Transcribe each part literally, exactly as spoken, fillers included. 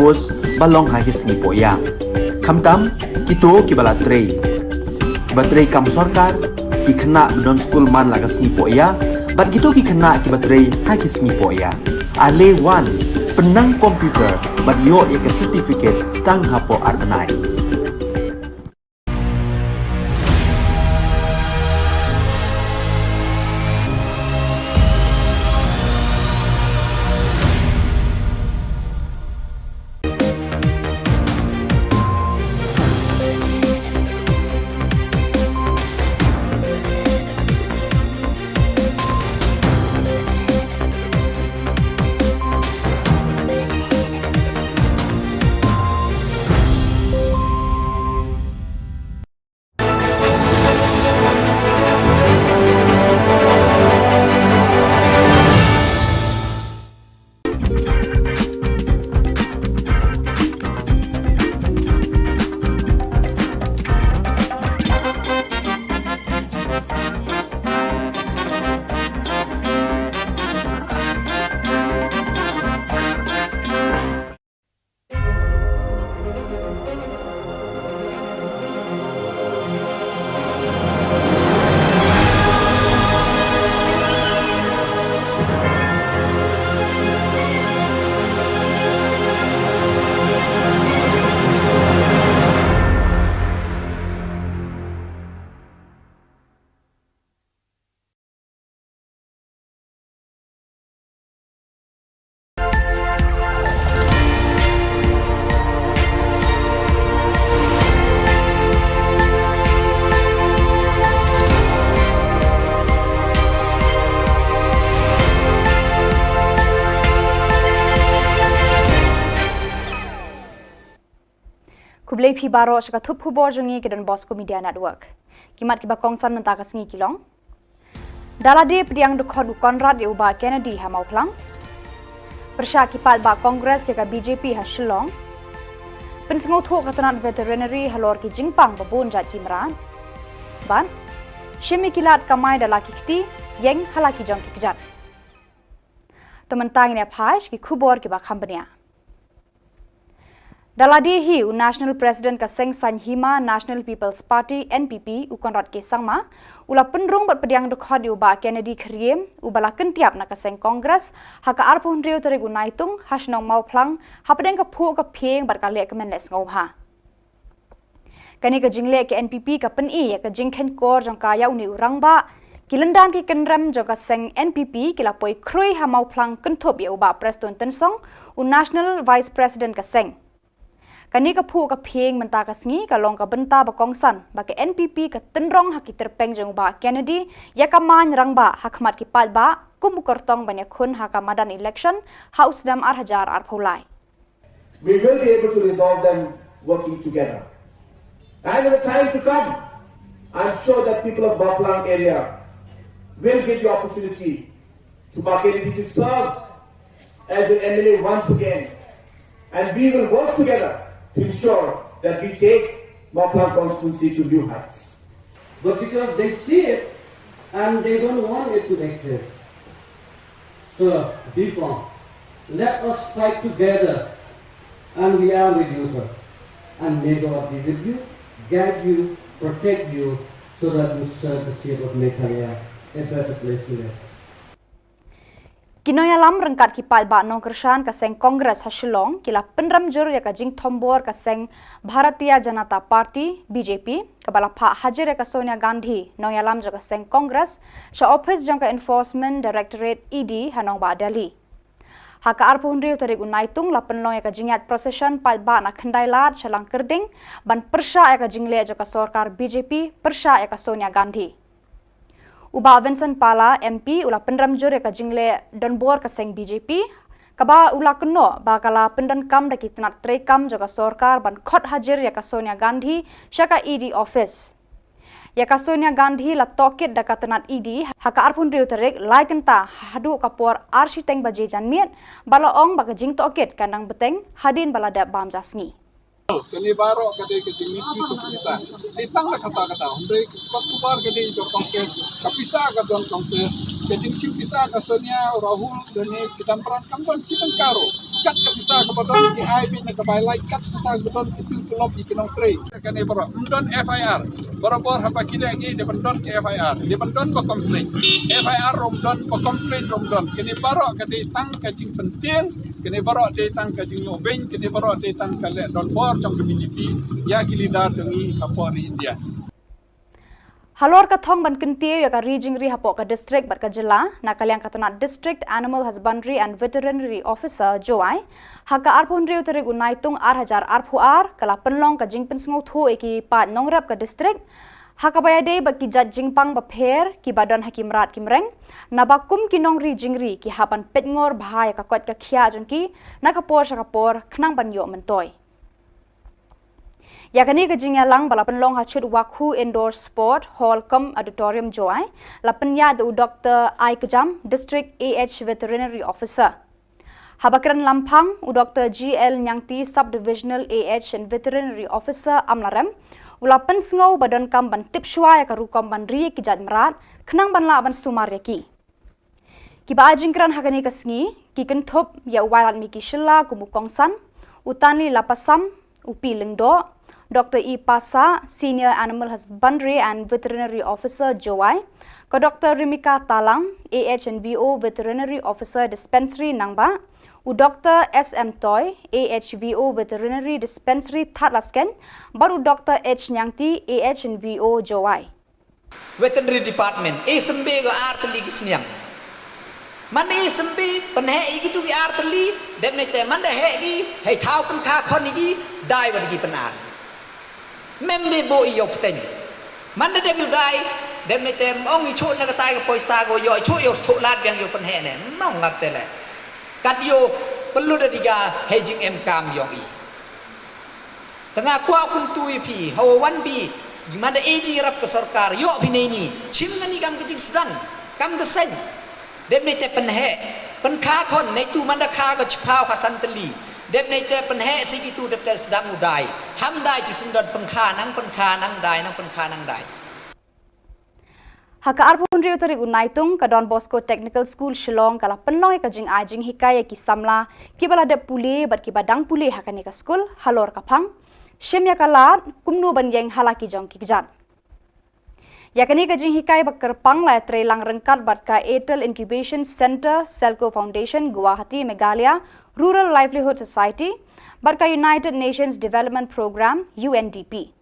Post ba long ha ki sngi poh ïa. Khamtam, kito kiba la trei, kiba trei kam sorkar, ki khynnah ba don skul man la ka sngi poh ïa, bad kito ki khynnah kiba trei ha ki sngi poh ïa. Ale wan, pynnang computer bad ïoh ïa ka certificate tang hapoh ar bnai. Khublei phi baroh sha ka thup khubor jong ngi ka Don Bosco Media Network. Ki mat kiba kongsan mynta ka sngi ki long: Da lade pdiang dkhot u Conrad ïa u Bah Kennedy ha Mawphlang. Pyrshah ki paidbah Congress ïa ka B J P ha Shillong. Pynsngewthuh ka tnat veterinary halor ki jingpang ba bun jait ki mrad. Bad shim ïa ki lad kamai da la ki kti, ïeng ha la ki jong ki kjat. To mynta ngin ïa phai sha ki khubor kiba kham bniah. Da lade hi u National President ka seng saiñ hima National People's Party, N P P, u Conrad K Sangma, u la pynrung bad pdiang dkhot ïa u Bah Kennedy Kyriem, uba la kyntiap na ka seng Congress, ha ka arphew hynriew tarik u Naitung, ha shnong Mawphlang, hapdeng ka phuh ka phieng bad ka lehkmen lehsngewbha. Kane ka jingleh ka N P P ka pyni ïa ka jingkheiñkor jong ka ïa une u rangbah. Ki lyndan ki kynrem jong ka seng N P P ki la poi khrui ha Mawphlang kynthup ïa u Bah Prestone Tynsong, u National Vice President ka seng. Kane ka phuh ka phieng mynta ka sngi ka long ka bynta ba kongsan ba ka N P P ka tynrong ha ki tyrpeng jong u Bah Kennedy ïa ka main rangbah ha khmat ki paidbah kum u kyrtong ban ïakhun ha ka madan election ha u snem ar hajar arphew lai. We will be able to resolve them working together. And in the time to come, I'm sure that people of Mawphlang area will get the opportunity to Bah Kennedy to serve as an M L A once again. And we will work together to ensure that we take Mawphlang constituency to new heights. But because they see it and they don't want it to exist. So, be firm. Let us fight together, and we are with you, sir. And may God be with you, guide you, protect you, so that you serve the state of Meghalaya a better place to live. Ki nongïalam ryngkat ki paidbah nongkyrshan ka seng Congress ha Shillong ki la pynrem jur ïa ka jingthombor ka seng Bharatiya Janata Party, B J P, kaba la phah hajir ïa ka Sonia Gandhi, nongïalam jong ka seng Congress, sha ophis jong ka Enforcement Directorate, E D, ha nongbah Delhi. Ha ka arphew hynriew tarik u Naitung la pynlong ïa ka jingïaid procession paidbah na Khyndailad sha Langkyrding ban pyrshah ïa ka jingleh jong ka sorkar B J P pyrshah ïa ka Sonia Gandhi. U Bah Vincent Pala, M P, u la pynrem jur ïa ka jingleh donbor ka seng B J P, kaba u la kynnoh ba ka la pyndonkam da ki tnat treikam jong ka sorkar ban khot hajir ïa ka Sonia Gandhi sha ka E D office. Ïa ka Sonia Gandhi la tohkit da ka tnat E D ha ka arphew hynriew tarik, lai kynta haduh ka por ar shiteng baje janmiet, ba la ong ba ka jingtohkit kan nang bteng hadien ba la dep bam ja sngi. Kane baroh ka dei ka jingmisuse ka pisa. Dei tang da kata kata. Hynrei ka khubor ka dei jong Congress. Ka pisa ka don Congress. Ka jingshim pisa ka Sonia, Rahul, lane Chidambaram kam don shi tyngka ruh. Kat ka pisa kaba don ki ai beit na ka bai lai, kat pisa kaba don ki siew tulop ïa ki nongtrei. Kane baroh ym don F I R. Barabor haba ki leh ngi dei ban don ki F I R, dei ban don ba complain. F I R ruh ym don, ba complain ruh ym don. Kane baroh ka dei tang ka jingpyntieng, kane baroh dei tang ka jingïoh beiñ, kane baroh dei tang ka leh donbor jong ka B J P ïa ki leader jong ngi hapoh ri India. Halor ka thong ban kyntiew ïa ka ri jingri hapoh ka district bad ka jylla, na ka liang ka tnat District Animal Husbandry and Veterinary Officer, Jowai, ha ka arphew hynriew tarik u Naitung ar hajar arphew ar, ka la pynlong ka jingpynsngewthuh ïa ki paid nongrep ka district ha kaba ïadei bad ki jait jingpang bapher kiba don ha ki mrad ki mreng, naba kum ki nongri jingri ki hap ban peit ngor bha ïa ka koit ka khiah jong ki na ka por sha ka por khnang ban ïoh myntoi. Ïa kane ka jingïalang ba la pynlong ha Chut Wakhu Indoor Sport Hall cum Auditorium, Jowai, la pynïaid da u Doktor Aikjam, District A H Veterinary Officer. Haba kren lamphang, u Doktor G L Nyangti, Sub Divisional A H and Veterinary Officer, Amlarem, u la pynsngew ba donkam ban tip shuwa ïa ka rukom ban ri ïa ki jait mrad khnang ban lah ban sumar ïa ki. Kiba ai jingkren ha kane ka sngi ki kynthup ïa u Wailadmiki Shylla kum u kongsan, u Tanli Lapasam, u P Lyngdoh, Doktor E Passah, Senior Animal Husbandry and Veterinary Officer, Jowai, ka Doktor Rimika Talang, A H and V O Veterinary Officer, Dispensary, Nangbah, u Doktor S M Toi, A H V O Veterinary Dispensary, Thadlaskein, bad u Doktor H Nyangti, A H and V O, Jowai. Veterinary Department, e symbe ko ar tylli ki sniang. Manda e symbe, pynheh ïa kitu ki ar tylli, dep ne te manda heh ki, hei thaw pynkha khon ïa ki, dai wat ki pyn-ar. Mem de bo ïoh pteng. Manda dep ïoh dai, dep ne te ong ïoh chuh na katai ka poisa ko ïoh chuh ïoh thuh lad biang ïoh pynheh ne, mong ngap te le. Kat ïoh pynlut da diga, hei jingem kam ïoh i. Tang nga kwah kumtu ïa phi, hawa wan bi, manda e jingïarap ka sorkar, ïoh phi neini, chim ngani kam ka jingsdang, kam ka seng. Dep ne te pynheh, pynkha khon, ne tu manda kha ka chiphaw ka san tylli. Dep ne te pynheh si kitu dep te sdang u dai. Ham dai chi syndon pynkha nang pynkha nang dai, nang pynkha nang dai. Ha ka arphew hynriew tarik u Naitung, ka Don Bosco Technical School Shillong ka la pynlong ïa ka jingai jinghikai ïa ki samla kiba la dep pule bad kiba dang pule ha kane ka skul halor ka phang shim ïa ka lad kumno ban ïeng ha la ki jong ki kjat. Ïa kane ka jinghikai ba kyrpang la ïatreilang ryngkat bad ka Atal Incubation Centre, Selco Foundation, Guwahati, Meghalaya Rural Livelihood Society, bad ka United Nations Development Programme, U N D P.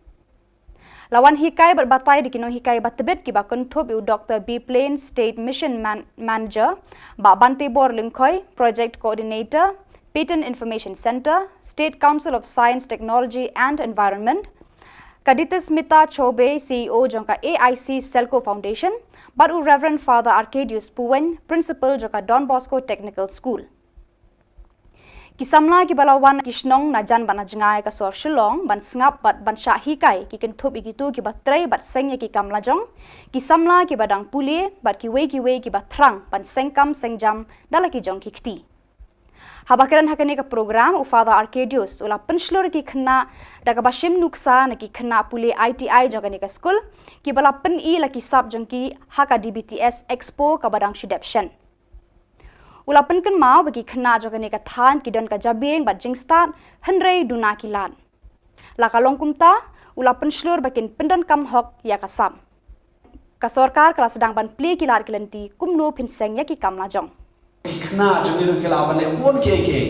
La wan hikai bad batai da ki nonghikai ba tbit kiba kynthup ïa u Doktor B Plain, State Mission Man-, Manager, Bah Bantebor Lyngkhoi, Project Coordinator, Patent Information Centre, State Council of Science, Technology and Environment, ka Ditismita Choubey, C E O jong ka A I C Selco Foundation, bad u Reverend Father Arcadius Puwein, Principal jong ka Don Bosco Technical School. Ki samla kiba la wan na ki shnong na jan bad na jngai ka sor Shillong ban sngap bad ban shah hikai ki kynthup ïa kitu kiba trei bad seng ïa ki kam lajong, ki samla kiba dang pule bad kiwei kiwei kiba thrang ban seng kam seng jam da la ki jong ki kti. Haba kren ha kane ka program u Father Arcadius u la pynshlur ïa ki khynnah da kaba shim nuksa na ki khynnah pule I T I jong kane ka skul kiba la pyni la ki sap jong ki ha ka D B T S Expo kaba dang shu dep shen. U la pynkynmaw ba ki khynnah jong kane ka thaiñ ki don ka jabieng bad jingstad hynrei duna ki lad. La ka long kumta, u la pynshlur ba kin pyndonkam hok ïa ka sap. Ka sorkar ka la sdang ban plie ki lad ki lynti kumno phin seng ïa ki kam lajong. Ki khynnah jong ngi ruh ki lah ban leh bun kiei kiei.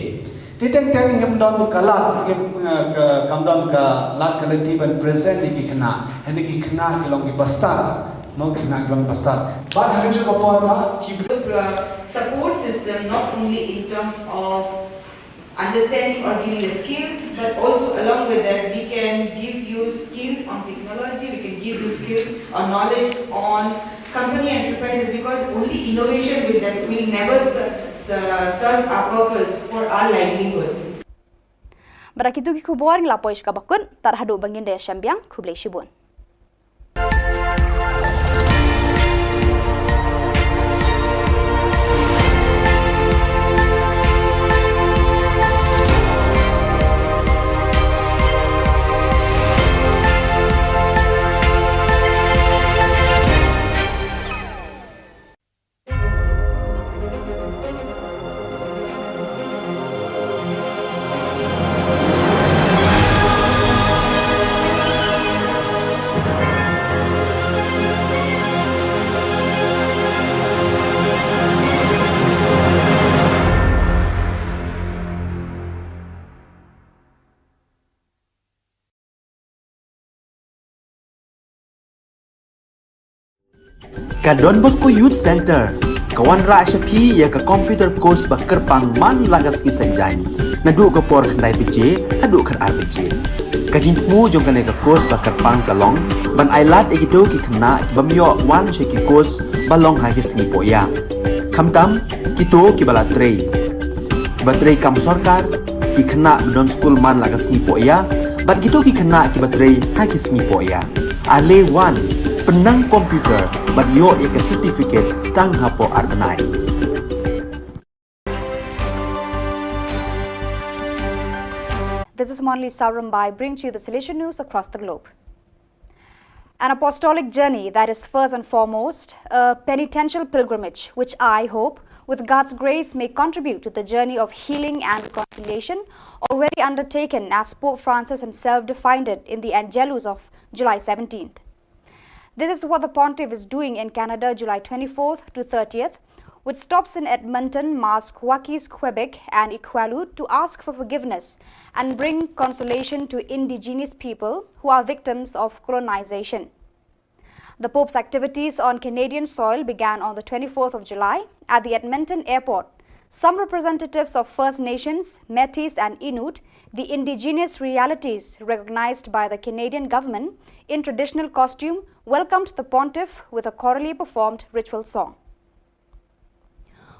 Te teng teng ngim don ka lad, ngim, eh, ka, kam don ka lad ka lynti ban present ïa ki khynnah. Hynrei ki khynnah ki long ki bastad. Mo, ki khynnah ki long bastad. Bad ha kajuh ka por ba ki support system, not only in terms of understanding or giving the skills, but also along with that, we can give you skills on technology, we can give you skills or knowledge on company enterprises, because only innovation will def-, will never ser-, ser-, serve our purpose for our livelihoods. Bad da kitu ki khubor ngi la poi sha kaba kut, tad haduh ba ngin da ïashem biang, khublei shibun. Ka Don Bosco Youth Centre ka wanrah sha phi ïa ka computer course ba kyrpang man la ka sngi Saitjaiñ, naduh ka por khyndai baje haduh khatar baje. Ka jingthmu jong kane ka course ba kyrpang ka long ban ailad ïa kito ki khynnah ki bym ïoh wan sha ki course ba long ha ki sngi pohïa. Khamtam kito kiba la trei, kiba trei kam sorkar, ki khynnah ba don skul man la ka sngi pohïa, bad kito ki khynnah kiba trei ha ki sngi pohïa. Ale wan, pynnang computer bad ïoh ïa ka certificate tang hapoh ar bnai. This is Monli Sarambai bringing to you the Salesian news across the globe. An apostolic journey that is first and foremost a penitential pilgrimage, which I hope, with God's grace, may contribute to the journey of healing and reconciliation already undertaken as Pope Francis himself defined it in the Angelus of July seventeenth. This is what the Pontiff is doing in Canada, July twenty-fourth to thirtieth, with stops in Edmonton, Masque, Waukesha, Quebec, and Iqaluit to ask for forgiveness and bring consolation to Indigenous people who are victims of colonization. The Pope's activities on Canadian soil began on the twenty-fourth of July at the Edmonton airport. Some representatives of First Nations, Metis, and Inuit, the indigenous realities recognized by the Canadian government in traditional costume, welcomed the pontiff with a chorally performed ritual song.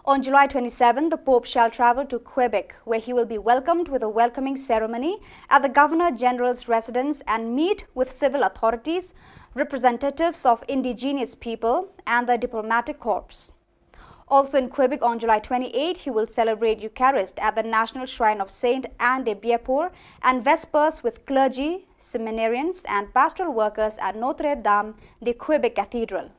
On July twenty-seven, the Pope shall travel to Quebec, where he will be welcomed with a welcoming ceremony at the Governor General's residence and meet with civil authorities, representatives of indigenous people, and the diplomatic corps. Also in Quebec on July twenty-eight, he will celebrate Eucharist at the National Shrine of Saint Anne de Bienport and Vespers with clergy, seminarians, and pastoral workers at Notre Dame de Quebec Cathedral.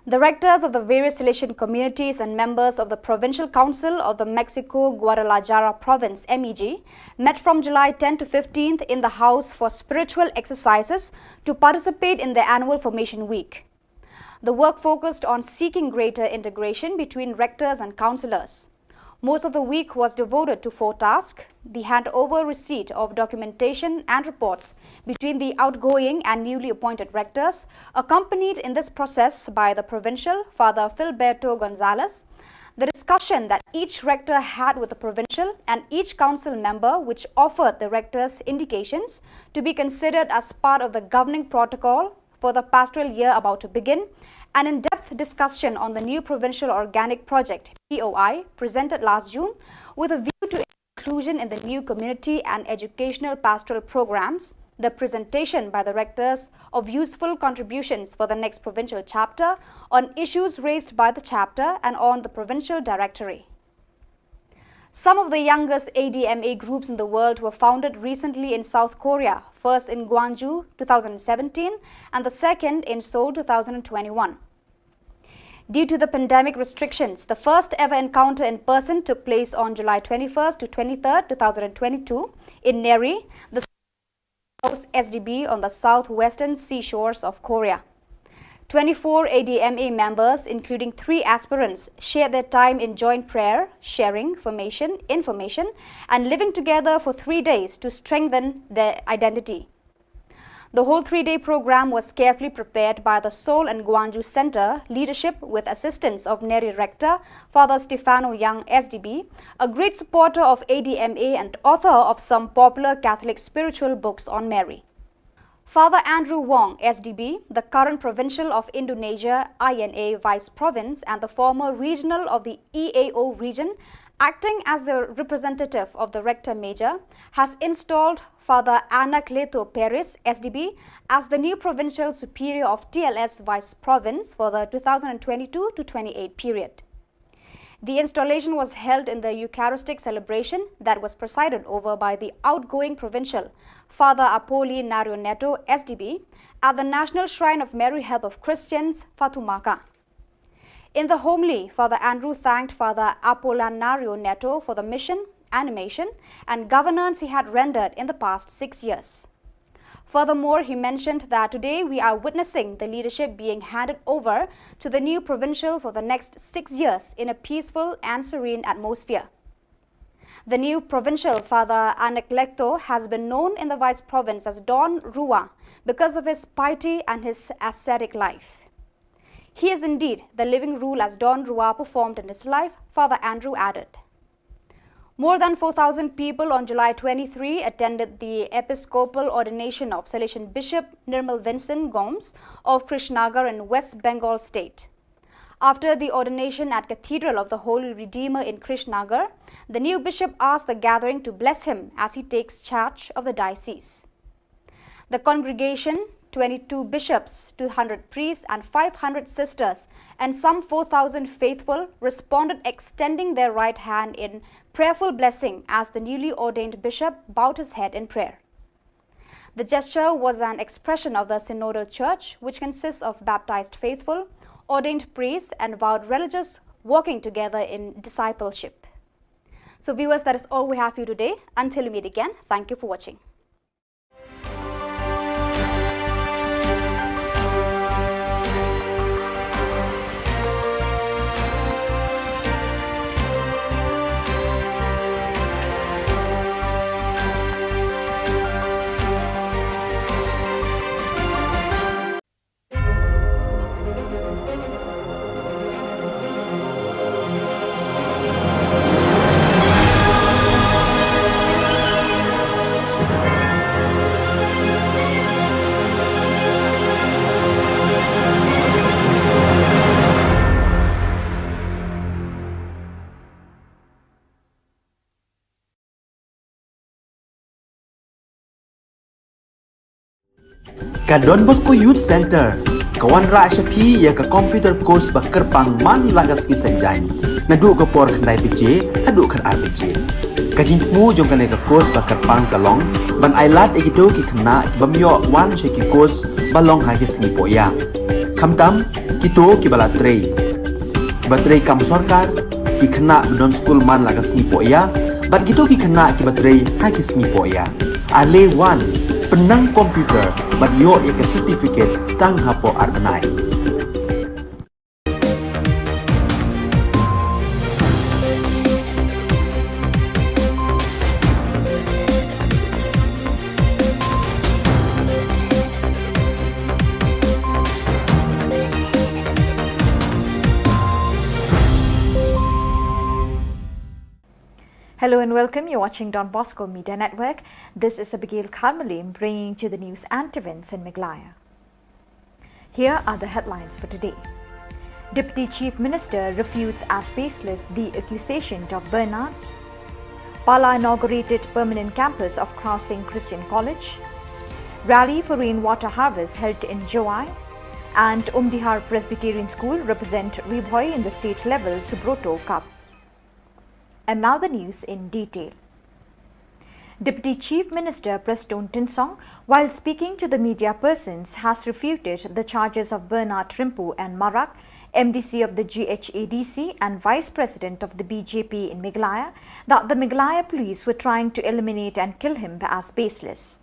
The rectors of the various Salesian communities and members of the Provincial Council of the Mexico Guadalajara Province, M E G, met from July tenth to fifteenth in the House for spiritual exercises to participate in the annual Formation Week. The work focused on seeking greater integration between rectors and councillors. Most of the week was devoted to four tasks: the handover receipt of documentation and reports between the outgoing and newly appointed rectors, accompanied in this process by the provincial, Father Filberto Gonzalez, the discussion that each rector had with the provincial and each council member, which offered the rectors indications to be considered as part of the governing protocol for the pastoral year about to begin, an in-depth discussion on the new provincial organic project, P O I, presented last June, with a view to inclusion in the new community and educational pastoral programs, the presentation by the rectors of useful contributions for the next provincial chapter, on issues raised by the chapter, and on the provincial directory. Some of the youngest A D M A groups in the world were founded recently in South Korea, first in Gwangju, two thousand seventeen, and the second in Seoul, two thousand twenty-one. Due to the pandemic restrictions, the first ever encounter in person took place on July twenty-first to twenty-third, two thousand twenty-two, in Neri, the house S D B on the southwestern seashores of Korea. Twenty-four A D M A members, including three aspirants, shared their time in joint prayer, sharing, formation, information, and living together for three days to strengthen their identity. The whole three-day program was carefully prepared by the Seoul and Gwangju Center leadership with assistance of Neri Rector, Father Stefano Young, S D B, a great supporter of A D M A and author of some popular Catholic spiritual books on Mary. Father Andrew Wong, S D B, the current provincial of Indonesia I N A Vice Province and the former regional of the E A O region, acting as the representative of the Rector Major, has installed Father Anacleto Perez, S D B, as the new provincial superior of T L S Vice Province for the two thousand twenty-two to twenty-eight period. The installation was held in the Eucharistic celebration that was presided over by the outgoing provincial, Father Apolinario Neto, S D B, at the National Shrine of Mary Help of Christians, Fatumaka. In the homily, Father Andrew thanked Father Apolinario Neto for the mission, animation, and governance he had rendered in the past six years. Furthermore, he mentioned that today we are witnessing the leadership being handed over to the new provincial for the next six years in a peaceful and serene atmosphere. The new provincial, Father Anacleto, has been known in the Vice Province as Don Rua because of his piety and his ascetic life. He is indeed the living rule as Don Rua performed in his life, Father Andrew added. More than four thousand people on July twenty-three attended the episcopal ordination of Salesian Bishop Nirmal Vincent Gomes of Krishnagar in West Bengal state. After the ordination at Cathedral of the Holy Redeemer in Krishnagar, the new bishop asked the gathering to bless him as he takes charge of the diocese. The congregation, twenty-two bishops, two hundred priests, and five hundred sisters, and some four thousand faithful responded, extending their right hand in prayerful blessing as the newly ordained bishop bowed his head in prayer. The gesture was an expression of the synodal church, which consists of baptized faithful, ordained priests, and vowed religious working together in discipleship. So, viewers, that is all we have for you today. Until we meet again, thank you for watching. Ka Don Bosco Youth Centre ka wanrah sha phi ïa ka computer course ba kyrpang man la ka sngi Saitjaiñ, naduh ka por khyndai baje haduh khatar baje. Ka jingthmu jong kane ka course ba kyrpang ka long ban ailad ïa kito ki khynnah ki bym ïoh wan sha ki course ba long ha ki sngi pohïa, khamtam kito kiba la trei, kiba trei kam sorkar, ki khynnah ba don skul man la ka sngi pohïa, bad kito ki khynnah kiba trei ha ki sngi pohïa. Ale wan, pynnang computer bad ïoh ïa ka certificate tang hapoh ar bnai. Hello and welcome. You're watching Don Bosco Media Network. This is Abigail Kharmalim bringing to the news and events in Meghalaya. Here are the headlines for today. Deputy Chief Minister refutes as baseless the accusation of Bernard. Pala inaugurated permanent campus of Crossing Christian College. Rally for rainwater harvest held in Jowai. And Umdihar Presbyterian School represent Ri Bhoi in the state level Subroto Cup. And now the news in detail. Deputy Chief Minister Prestone Tynsong, while speaking to the media persons, has refuted the charges of Bernard Rympu and Marak, M D C of the G H A D C and Vice President of the B J P in Meghalaya, that the Meghalaya police were trying to eliminate and kill him as baseless.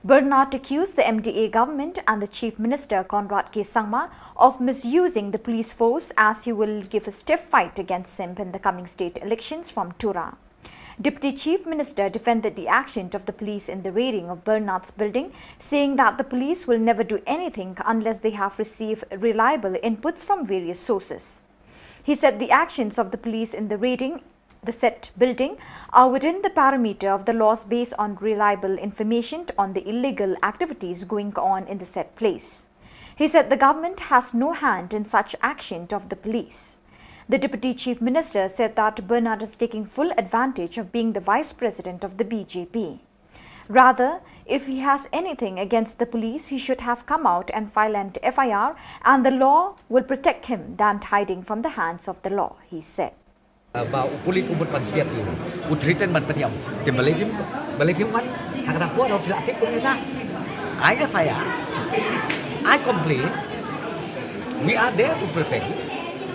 Bernard accused the M D A government and the Chief Minister Conrad K Sangma of misusing the police force, as he will give a stiff fight against him in the coming state elections from Tura. Deputy Chief Minister defended the action of the police in the raiding of Bernard's building, saying that the police will never do anything unless they have received reliable inputs from various sources. He said the actions of the police in the raiding the said building are within the parameter of the laws based on reliable information on the illegal activities going on in the said place. He said the government has no hand in such action of the police. The Deputy Chief Minister said that Bernard is taking full advantage of being the Vice President of the B J P. Rather, if he has anything against the police, he should have come out and file an F I R, and the law will protect him than hiding from the hands of the law, he said. Ba u pulit u mut ban siat ïa u, u threaten ban pynïap. Te balei phim, balei phim wan ha kata por, phi la tip kumta. I F I R, I complain, we are there to protect you.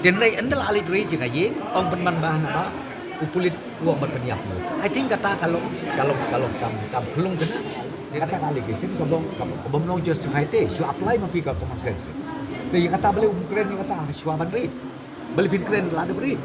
Te hynrei ynda la leit rei jong ka ïing, ong pynban ba hana ba u pulit u ong ban pynïap. I think kata ka long, ka long, ka long kam, kam khlung kena. Kata ka allegation ka bym, ka bym long justify te, shu apply ma phi ka common sense. Te ïa kata balei um kren ïa kata, shuwa ban rei. Balei phin kren la dep rei.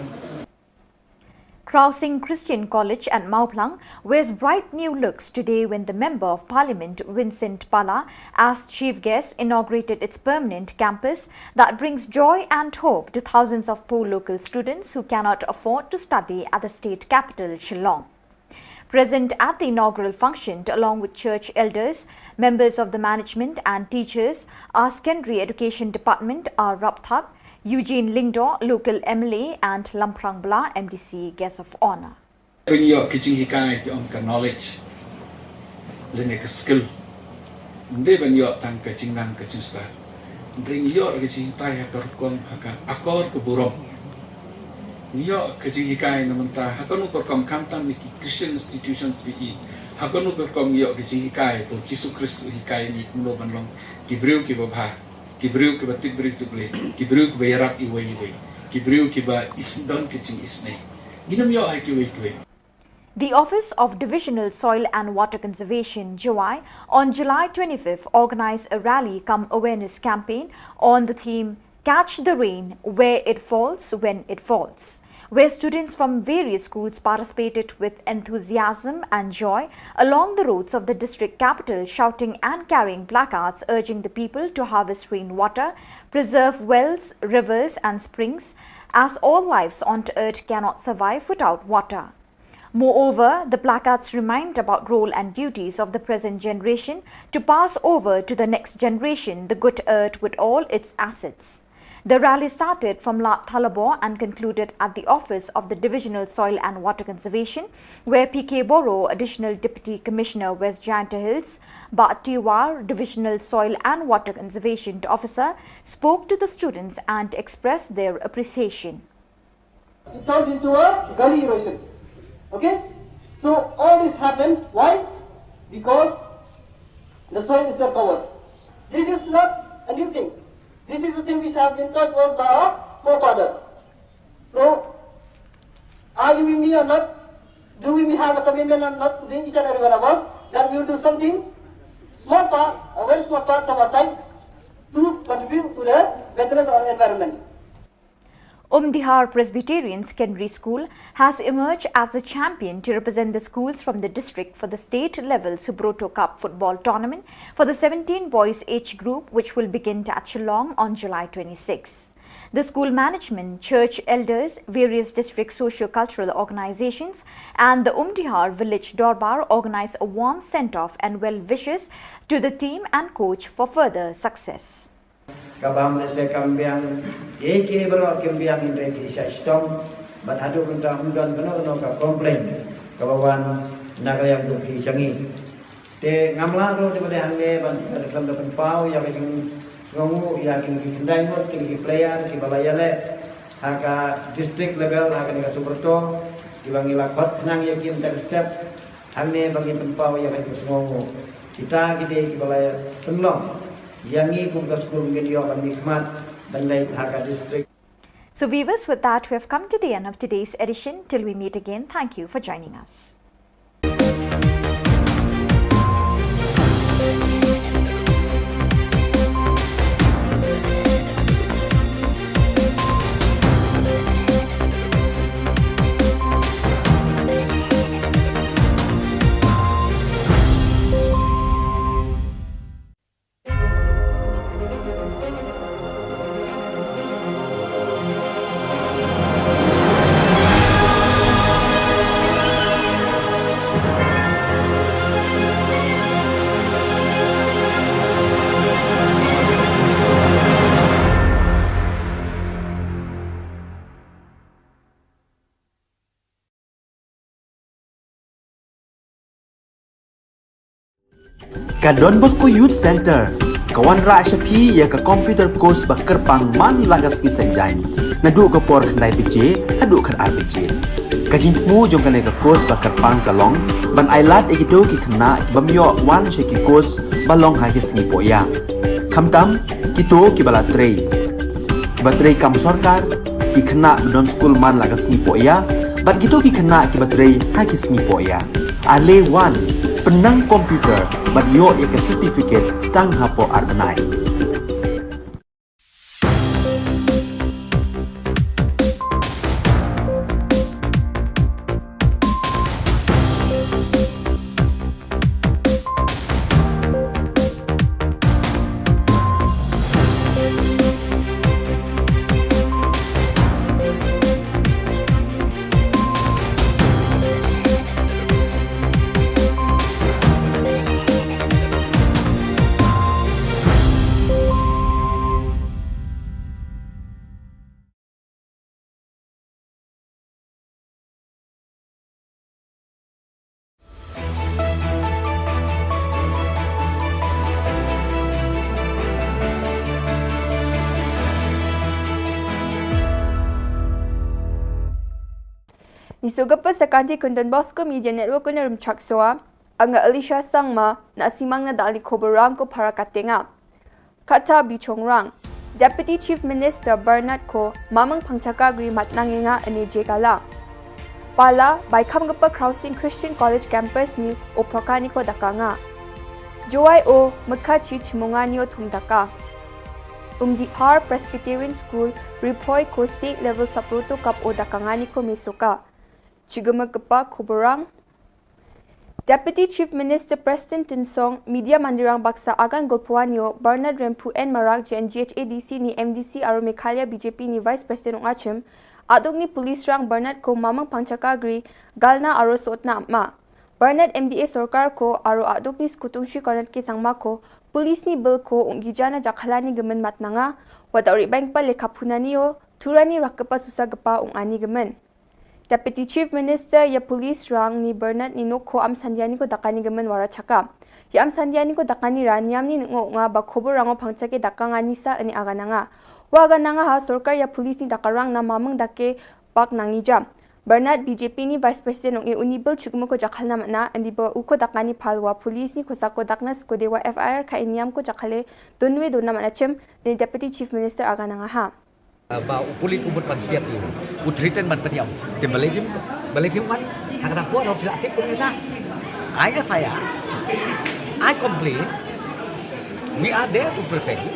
Crossing Christian College at Mawphlang wears bright new looks today when the Member of Parliament, Vincent Pala, as chief guest, inaugurated its permanent campus that brings joy and hope to thousands of poor local students who cannot afford to study at the state capital, Shillong. Present at the inaugural function, along with church elders, members of the management and teachers, are Secondary Education Department R Rapthap, Eugene Lyngdoh, local M L A, and Lamphrang Bala, M D C, guest of honour. Ban ïoh ka jinghikai, ki ong ka knowledge lane ka skill. Ym dei ban ïoh tang ka jingnang ka jingstad. Hynrei ngi ïoh ka jinghikai ha ka rukom, ha ka akor ka burom. Ngi ïoh ka jinghikai na mynta ha kano ka rukom, khamtam na ki Christian institutions phi i. Ha kano ka rukom ngi ïoh ka jinghikai, ba u Jisu Khrist u hikai ngi kumno ban long ki briew kiba bha, ki briew kiba tip briew tip Blei, ki briew kiba ïarap iwei iwei, ki briew kiba is, don ka jingisynei. Ngin ym ïoh ha kiwei kiwei. The Office of Divisional Soil and Water Conservation, Jowai, on July twenty-fifth, organized a rally cum awareness campaign on the theme "Catch the Rain Where It Falls, When It Falls," where students from various schools participated with enthusiasm and joy along the roads of the district capital, shouting and carrying placards urging the people to harvest rainwater, preserve wells, rivers, and springs, as all lives on earth cannot survive without water. Moreover, the placards remind about role and duties of the present generation to pass over to the next generation the good earth with all its assets. The rally started from Lad Thalabo and concluded at the office of the Divisional Soil and Water Conservation, where P K Boro, Additional Deputy Commissioner, West Jaintia Hills, Bah T War, Divisional Soil and Water Conservation Officer, spoke to the students and expressed their appreciation. It turns into a gully erosion. Okay? So all this happens. Why? Because the soil is not covered. This is not a new thing. This is a thing which has been taught to us by our forefather. So, are you with me or not? Do we have a commitment or not to each and every one of us that we will do something, small part, a very small part from our side, to contribute to the maintenance of our environment? Umdihar Presbyterian Secondary School has emerged as the champion to represent the schools from the district for the state level Subroto Cup football tournament for the seventeen boys age group, which will begin at Shillong on July twenty-sixth. The school management, church elders, various district socio-cultural organizations, and the Umdihar Village Dorbar organized a warm send-off and well wishes to the team and coach for further success. Kaba ym lehse kam biang, ïa kiei baroh kim biang, hynrei phi shah shitom, bad haduh mynta ym don kano kano ka complaint kaba wan na ka liang jong phi sha ngi. Te ngam lah ruh te ba dei hangne ban, ban khlem da pynpaw ïa ka jingsngewnguh ïa kine ki khyndai ngut, kine ki player kiba la ïaleh ha ka district level ha kane ka Subroto, kiba ngi la khot khnang ïa ki mynta ka step. Hangne ba ngin pynpaw ïa ka jingsngewnguh. Kita ki dei kiba la pynlong ïa ngi kum ka skul ngin ïoh ban mihkhmat ban leit ha ka district. So viewers, with that, we have come to the end of today's edition. Till we meet again, thank you for joining us. Ka Don Bosco Youth Centre ka wanrah sha phi ïa ka computer course ba kyrpang man la ka sngi Saitjaiñ, naduh ka por khyndai baje haduh khatar baje. Ka jingthmu jong kane ka course ba kyrpang ka long ban ailad ïa kito ki khynnah ki bym ïoh wan sha ki course ba long ha ki sngi pohïa, khamtam kito kiba la trei, kiba trei kam sorkar, ki khynnah ba don skul man la ka sngi pohïa, bad kito ki khynnah kiba trei ha ki sngi pohïa. Ale wan, pynnang computer bad ïoh ïa ka certificate tang hapoh ar bnai. Iso gapa sa kanti kun Don Bosco Media Network kun rum chak soa. Anga Alicia Sangma na simang na dali koborang ko para katenga. Kata bichongrang. Deputy Chief Minister Bernard ko mamang pangchaka gri matnang nga ene jegala. Pala, bai kham gapa Crossing Christian College Campus ni oprakani ko dakanga. Jowai o mekha chi chimunga ni o thum daka. Umdihar Presbyterian School, Ripoi ko state level sapruto kap o dakanga ni ko mesoka. Chigama kapa kuburang. Deputy Chief Minister Preston Tinsong, Media Mandirang Baksa Agan Golpuanio, Bernard Rempu N Marak J N G H A D C ni M D C aro Meghalaya B J P ni Vice President ong achim, aduk ni police rang Bernard ko mamang pangchaka gri, galna aro sotna ma. Bernard M D A sorkar ko aro aduk ni skutung shi Bernard ke sangma ko, police ni bel ko ong gijana jakhalani gemen matnanga, wada ori bang pa lekha punani o, turani rakapa susa gepa ong ani gemen. Deputy Chief Minister ya police rang ni Bernard ni nok ko am sandiani ko dakani gemen wara chaka. Ya am sandiani ko dakani ra niam ni ngo nga ba khobor rango pangchake dakanga ni sa ani agananga. Wa agananga ha sorkar ya police ni dakarang na mamang dake pak nangi jam. Bernard B J P ni Vice President ong e uni bel chukmo ko jakhalna mana andi ba uko dakani phalwa police ni ko sako dakna ko dewa F I R ka iniam ko jakhale donwe dona mana chem ni Deputy Chief Minister agananga ha. Ba u pulit u mut ban siat u, u threaten ban pynïap. Te balei phim, balei phim ban? Ha kata por phi la tip kumta. I F I R, I complain. We are there to protect.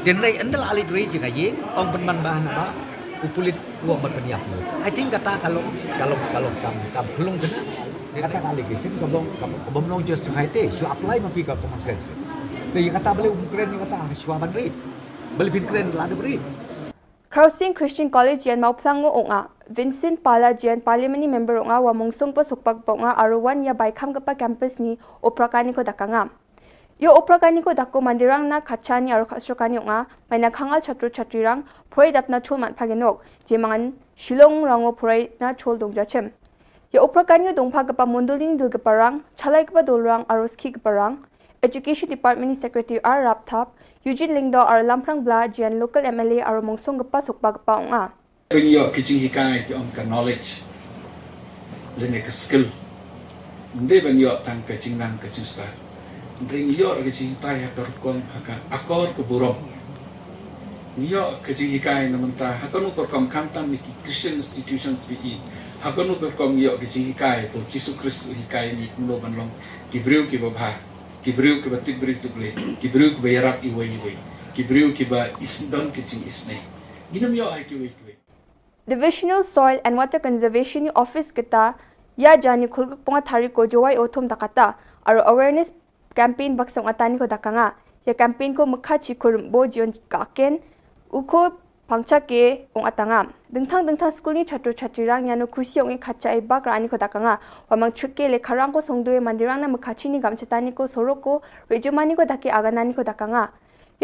Tynrai endal alit rei jing aye ong pynban ba na ba u pulit u ong ban pynïap. I think kata ka long, ka long, ka long kam, kam khlung kena. Kata ka allegation ka bom, ka bom long justified te. Shu apply ma phi ka common sense. Te kata balei um kren kata shu ban rei. Balei phin kren la de rei. Crossing Christian College ïan Mawphlang ngo ong a, Vincent Pala ïan Parliament ni member ong a wa mungsung pa sukpak pa ong a aro wan ïa bai kham kapa campus ni oprakani ko dakanga. Yo oprakani ko dako mandirang na khachani aro khasrokani ong a, mai na khangal chatru chatrirang, phurai dap na chul mat phagenok, je mangan Shillong rango phurai na chul dong jachem. Yo oprakani yo dong pha kapa mondolini dil kapa rang, chalai kapa dol rang, aro ski kapa rang, Education Department ni Secretary R Rapthap, Eugene Lyngdoh aro Lamprang Bla, ïan local M L A aro mungsung kapa sukpa kapa ong a. Pynïoh ki jinghikai ki ong ka knowledge. Lane ka skill. Nde ban ïoh tang ka jingnang ka jingstad. Nde ngi ïoh ka jinghikai ha ka rukom ha ka akor ka burom. Ngi ïoh ka jinghikai na mynta ha kano ka rukom khamtam ni ki Christian institutions phi i. Ha kano ka rukom ngi ïoh ka jinghikai to Jisu Khrist u hikai ni kumno ban long ki briew kiba bha. Ki briew kiba tip briew tip le, ki briew kiba ïarap iwei iwei, ki briew kiba is don ki jingisnei. Ngin ym ïoh ha kiwei kiwei. Divisional Soil and Water Conservation Office kata ïa jani khulruk pong a tari ko Jowai o thum dakata aro awareness campaign baksong atani ko dakanga. Ïa campaign ko mekha chi ko rymbo jion ka ken uko pangcha ke ong atanga. Dengthang dengthang skul ni chatru chatrirang ïano khusi ong i khacha i bak rani ko dakanga. Wa mang chuk ke le kharang ko songdue mandirang na mekhachi ni gamchatani ko sorok ko rejumani ko dake aganani ko dakanga.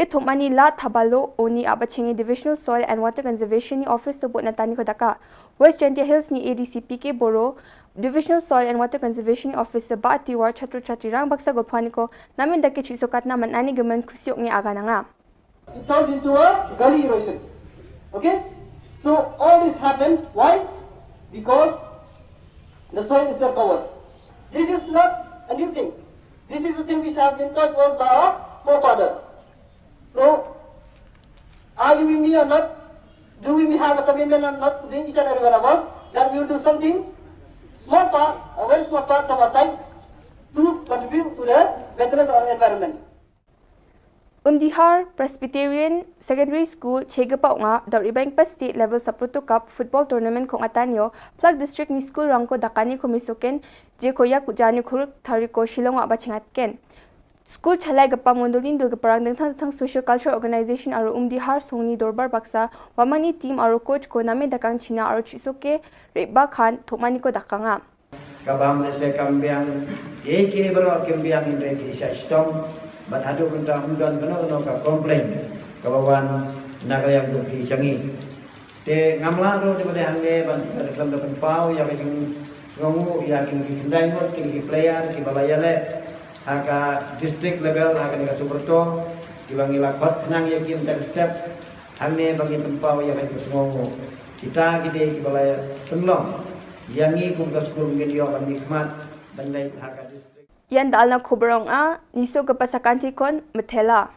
Ye thumani la thabalo oni abachingi Divisional Soil and Water Conservation ni office to bot natani ko daka. West Jaintia Hills ni A D C P K Boro, Divisional Soil and Water Conservation ni office ba ati war chatru chatrirang baksa gopani ko namin dake chisokat na manani gemen khusi ong i agananga. It turns into a gully erosion. Okay? So all this happens. Why? Because the soil is not covered. This is not a new thing. This is a thing which has been taught to us by our forefather. So, are you with me or not? Do we have a commitment or not to each and every one of us that we will do something, small part, a very small part from our side, to contribute to the maintenance of our environment? Umdihar Presbyterian Secondary School chegapa onga dor ibang pa state level saprutu cup football tournament kong atanyo plak district ni school rangko dakani ko misoken je ko yak jani khuruk tari ko Shillong wa bachingat ken. School chalai gapa mondolin dul gaparang dengthang dengthang social cultural organization aro Umdihar songni dorbar baksa wamani team aro coach ko name dakang China aro chisoke reba khan thokmani ko dakanga. Ka bam lehse kam biang, ïa ki baroh kim biang hynrei ki shah shitom, bad haduh mynta ym don kano kano ka complain kaba wan na ka liang jong ki sha ngi. Te ngam lah ruh te ba dei hangne ban, ban khlem da pynpaw ïa ka jingsngewnguh ïa ki, ki khyndai ngut ki, ki player kiba la ïaleh ha ka district level ha kane ka Superstore kiba ngi la khot khnang ïa ki mynta ka step. Hangne ba ngi pynpaw ïa ka jingsngewnguh. Kita ki dei kiba la pynlong Ïa ngi kum ka skul ngin ïoh ban mihkhmat ban leit ha ka district. Ïa nda alna khubrong a, niso ka pasa kanti kon, metela.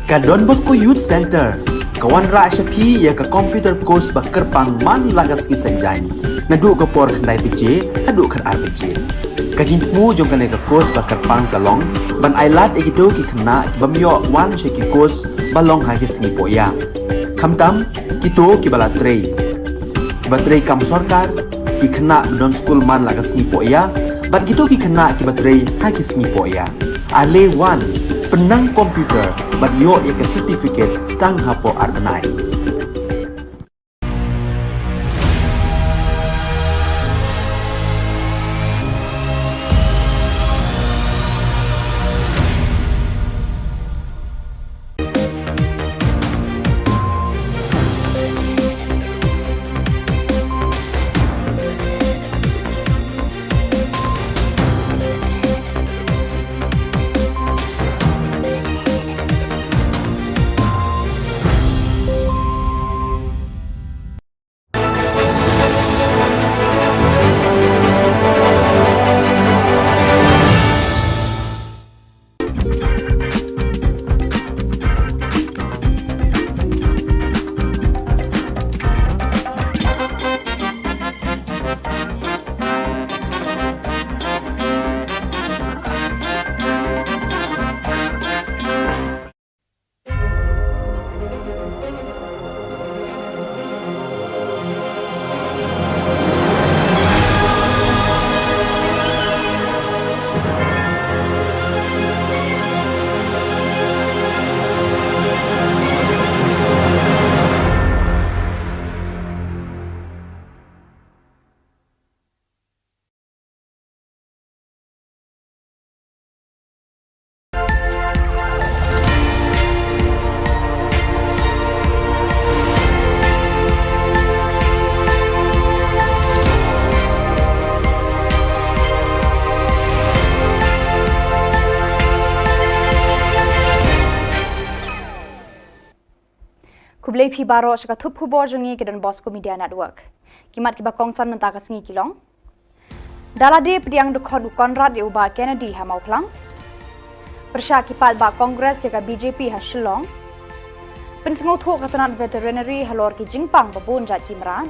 Ka Don Bosco Youth Center ka wanrah sha phi ïa ka computer course ba kyrpang man la ka sngi Saitjaiñ, naduh ka por khyndai baje haduh khatar baje. Ka jingthmu jong kane ka course ba kyrpang ka long ban ailad ïa kito ki khynnah ki bym ïoh wan sha ki course ba long ha ki sngi pohïa, khamtam kito kiba la trei, kiba trei kam sorkar, ki khynnah ba don skul man la ka sngi pohïa, bad kito ki khynnah kiba trei ha ki sngi pohïa. Ale wan, pynnang computer bad ïoh ïa ka certificate tang hapoh ar bnai. Khublei phi baroh sha ka thup khubor jong ngi ka Don Bosco Media Network. Ki mat kiba kongsan mynta ka sngi ki long: Da lade pdiang dkhot u Conrad ïa u Bah Kennedy ha Mawphlang. Pyrshah ki paidbah Congress ïa ka B J P ha Shillong. Pynsngewthuh ka tnat veterinary halor ki jingpang ba bun jait ki mrad.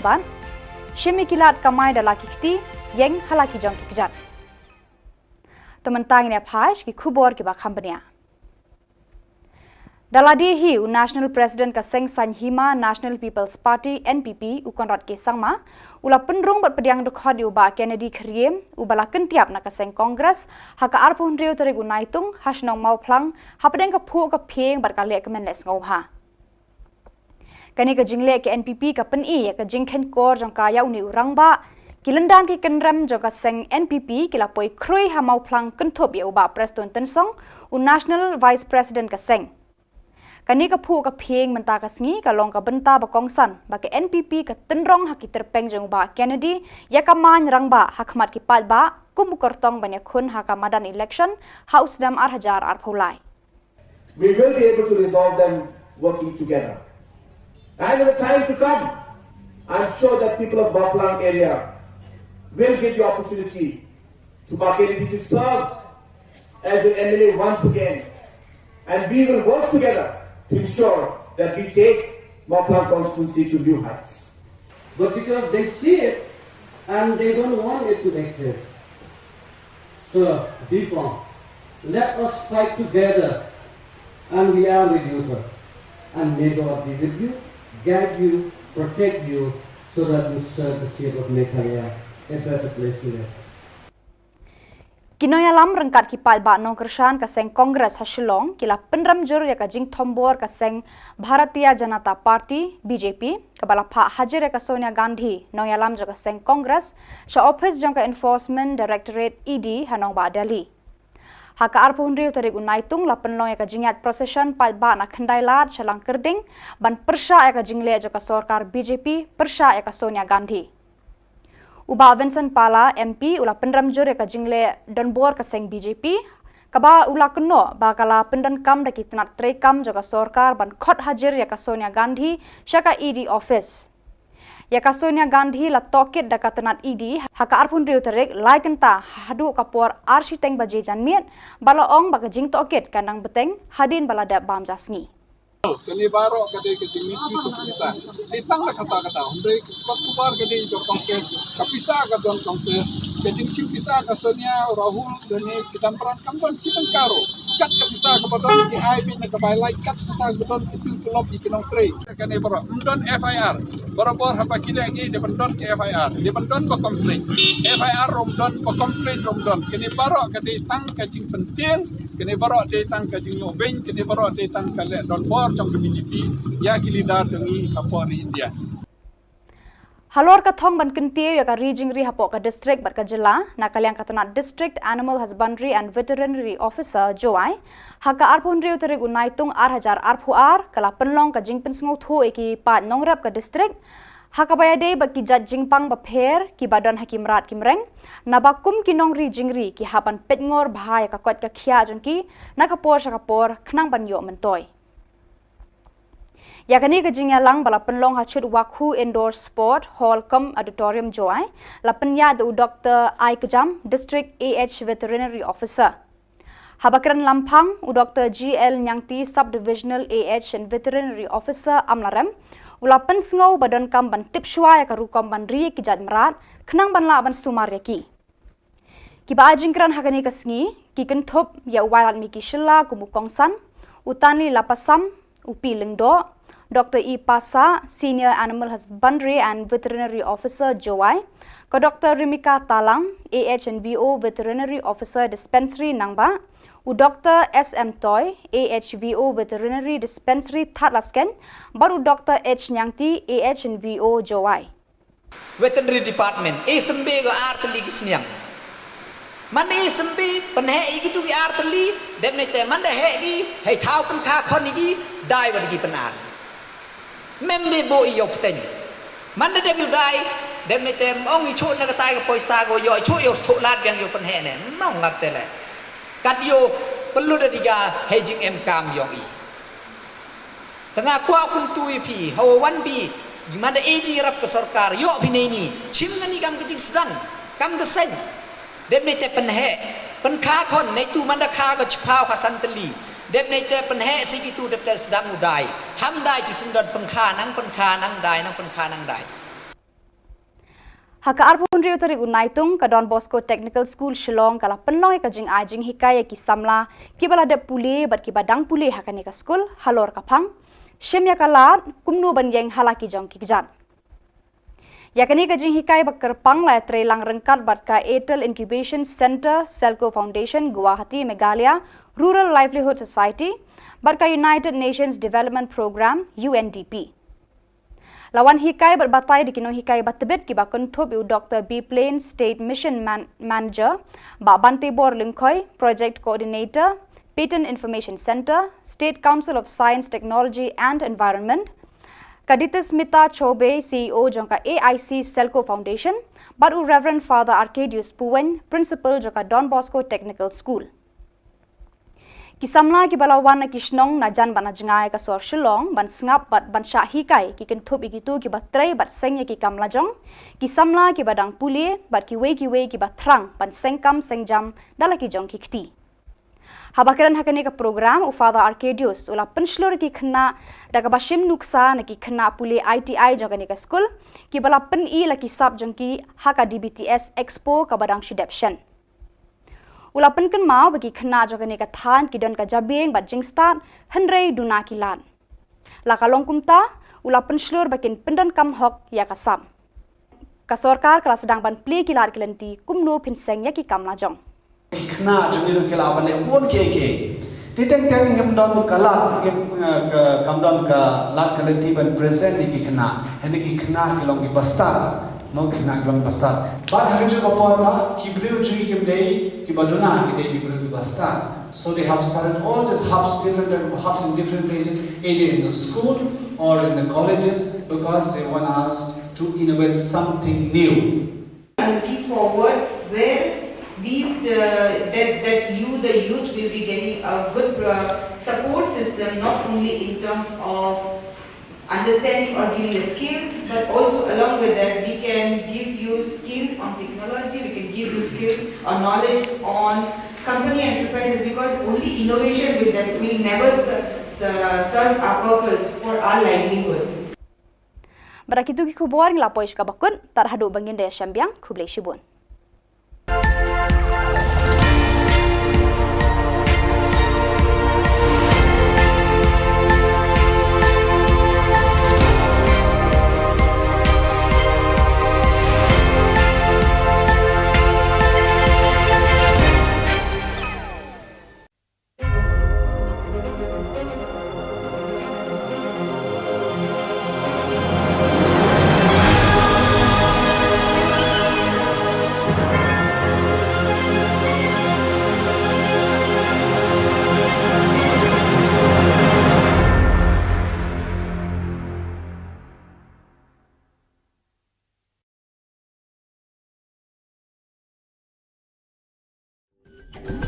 Bad shim ïa ki lad kamai da la ki kti, ïeng ha la ki jong ki kjat. Te mynta ngin ïa phai sha ki khubor kiba kham bniah. Da lade hi u National President ka seng saiñ hima National People's Party, N P P, u Conrad K Sangma, u la pynrung bad pdiang dkhot ïa u Bah Kennedy Kyriem, uba la kyntiap na ka seng Congress ha ka arphew hynriew tarik u Naitung ha shnong Mawphlang, hapdeng ka phuh ka phieng bad ka lehkmen lehsngewbha. Kane ka jingleh ka N P P ka pyni ïa ka jingkhein kor jong ka ïa une u rangbah. Ki lyndan ki kynrem jong ka seng N P P ki la poi khrui ha Mawphlang kynthup ïa u Bah Prestone Tynsong, u National Vice President ka seng. Kane ka phuh ka phieng mynta ka sngi ka long ka bynta ba kongsan ba ka N P P ka tynrong ha ki tyrpeng jong u Bah Kennedy ïa ka main rangbah ha khmat ki paidbah kum u kyrtong ban ïakhun ha ka madan election ha u snem ar hajar arphew lai. We will be able to resolve them working together. And in the time to come, I'm sure that people of Mawphlang area will get the opportunity to Bah Kennedy to serve as an M L A once again. And we will work together to ensure that we take Mawphlang constituency to new heights. But because they see it and they don't want it to exist. So, be firm. Let us fight together, and we are with you, sir. And may God be with you, guide you, protect you, so that you serve the state of Meghalaya a better place to live. Ki nongïalam ryngkat ki paidbah nongkyrshan ka seng Congress ha Shillong ki la pynrem jur ïa ka jingthombor ka seng Bharatiya Janata Party, B J P, kaba la phah hajir ïa ka Sonia Gandhi, nongïalam jong ka seng Congress, sha ophis jong ka Enforcement Directorate, E D, ha nongbah Delhi. Ha ka arphew hynriew tarik u Naitung la pynlong ïa ka jingïaid procession paidbah na Khyndailad sha Langkyrding ban pyrshah ïa ka jingleh jong ka sorkar B J P pyrshah ïa ka Sonia Gandhi. U Bah Vincent Pala, M P, u la pynrem jur ïa ka jingleh donbor ka seng B J P, kaba u la kynnoh ba ka la pyndonkam da ki tnat treikam jong ka sorkar ban khot hajir ïa ka Sonia Gandhi sha ka E D office. Ïa ka Sonia Gandhi la tohkit da ka tnat E D ha ka arphew hynriew tarik, lai kynta haduh ka por ar shiteng baje janmiet, ba la ong ba ka jingtohkit kan nang bteng hadien ba la dep bam ja sngi. Kane baroh ka dei ka jingmisuse ka pisa. Dei tang la kata kata. Hynrei ka kot kbar ka dei jong Congress. Ka pisa ka don Congress. Ka jingshim pisa ka Sonia, Rahul, Dani, Chidambaram kam don shi tyngka ruh. Kat ka pisa kaba don ki ai beit na ka bai lai, kat pisa kaba don ki siew tulop ïa ki nongtrei. Kane baroh ym don F I R. Barabor haba ki leh ngi dei ban don ki F I R. Dei ban don ba complete. F I R ruh ym don, ba complete ruh ym don. Kane baroh ka dei tang ka jingpyntieng. Kane baroh dei tang ka jingïoh beiñ, kane baroh dei tang ka leh donbor jong ka B J P ïa ki leader jong ngi hapoh ri India. Halor ka thong ban kyntiew ïa ka ri jingri hapoh ka district bad ka jylla, na ka liang ka tnat District Animal Husbandry and Veterinary Officer, Jowai, ha ka arphew hynriew tarik u Naitung ar hajar arphew ar, ka la pynlong ka jingpynsngewthuh ïa ki paid nongrep ka district ha kaba ïadei bad ki jait jingpang bapher kiba don ha ki mrad ki mreng, naba kum ki nongri jingri ki hap ban peitngor bha ïa ka koit ka khiah jong ki na ka por sha ka por khnang ban ïoh myntoi. Ïa kane ka jingïalang ba la pynlong ha Chutwakhu Indoor Sport Hall cum Auditorium, Jowai, la pynïaid da u Doktor Aikjam, District A H Veterinary Officer. Haba kren lamphang, u Doktor G L Nyangti, Sub-Divisional A H and Veterinary Officer, Amlarem, u la pynsngew ba donkam ban tip shuwa ïa ka rukom ban ri ïa ki jait mrad khnang ban lah ban sumar ïa ki. Kiba ai jingkren ha kane ka sngi ki kynthup ïa u Wailadmiki Shylla kum u kongsan, u Tanli Lapasam, u P Lyngdoh, Doktor E Passah, Senior Animal Husbandry and Veterinary Officer, Jowai, ka Doktor Rimika Talang, A H and V O Veterinary Officer Dispensary Nangbah, u Doktor S M Toi, A H V O Veterinary Dispensary Thadlaskein, bad u Doktor H Nyangti, A H and V O Jowai. Veterinary Department, e symbe ko ar tylli ki sniang. Man e symbe, pynheh ïa kitu ki ar tylli, dep ne te man da heh ki, hei thaw pynkha khon ïa ki, dai wat ki pynar. Mem de bo ïa u pteng. Man da dep ïa u dai, dep ne te ong ïa chuh na katai ka poisa ko ïoh chuh ïa u thoh lad biang ïa u pynheh ne. Mong ngap te le. Kat ïa u pynlut da diga hei jingem kam ïong i. Tang nga kwah kumtu ïa phi, hawa wan phi, manda eh jingïarap ka sorkar, ïoh phi neini, shim kane kam ka jingsdang, kam ka seng. Dep neite pynheh, pynkha khon, neitu manda kha ka chiphaw kha san tylli. Dep neite pynheh shi kitu dep te sdang u dai. Ham dai shi syndon pynkha nang pynkha nang dai nang pynkha nang dai. Ha ka arphew hynriew tarik u Naitung, ka Don Bosco Technical School Shillong ka la pynlong ïa ka jingai jinghikai ïa ki samla kiba la dep pule bad kiba dang pule ha kane ka skul halor ka phang, shim ïa ka lad kumno ban ïeng ha la ki jong ki kjat. Ïa kane ka jinghikai ba kyrpang la ïatrei lang ryngkat bad ka Airtel Incubation Centre, Selco Foundation, Guwahati, Meghalaya, Rural Livelihood Society, bad ka United Nations Development Programme, U N D P. La wan hikai bad batai da ki nonghikai ba tbit kiba kynthup ïa u Doctor B Plain, State Mission Man-, Manager, Bah Bantebor Lyngkhoi, Project Coordinator, Patent Information Centre, State Council of Science, Technology and Environment, ka Ditismita Chobe, C E O jong ka A I C Selco Foundation, bad u Reverend Father Arcadius Puwein, Principal jong ka Don Bosco Technical School. Ki samla kiba la wan na ki shnong na jan bad na jngai ka sor Shillong ban sngap bad ban shah hikai ki kynthup ïa kitu kiba trei bad seng ïa ki kam lajong, ki samla kiba dang pule bad kiwei kiwei kiba thrang ban seng kam seng jam da la ki jong ki kti. Haba kren ha kane ka program, u Father Arcadius u la pynshlur ïa ki khynnah da kaba shim nuksa na ki khynnah pule I T I jong kane ka skul kiba la pyni la ki sap jong ki ha ka D B T S Expo kaba dang shu dep shen. U la pynkynmaw ba ki khynnah jong kane ka thaiñ ki don ka jabieng bad jingstad, hynrei duna ki lad. La ka long kumta, u la pynshlur ba kin pyndonkam hok ïa ka sap. Ka sorkar ka la sdang ban plie ki lad ki lynti kumno phin seng ïa ki kam lajong. Ki khynnah jong ngi ruh ki lah ban leh bun kiei kiei. Te teng teng ngim don ka lad, ngim, eh, ka, kam don ka lad ka lynti ban present ïa ki khynnah. Hynrei ki khynnah ki long kiba stad. Mo, ki khynnah ki long kiba stad. Bad ha kajuh ka por ba ki briew jong ngi kim dei kiba duna, ki dei ki briew kiba stad. So they have started all these hubs, different type of hubs in different places, either in the school or in the colleges, because they want us to innovate something new. I'm looking forward where these, uh, that, that you, the youth, will be getting a good, uh, support system, not only in terms of understanding or giving the skills, but also along with that, we can give you skills on technology, we can give you skills or knowledge on company enterprises, because only innovation will, that will never ser-, ser-, serve our purpose for our livelihoods. Bad da kitu ki khubor ngi la poi sha kaba kut, tad haduh ba ngin da ïashem biang, khublei shibun.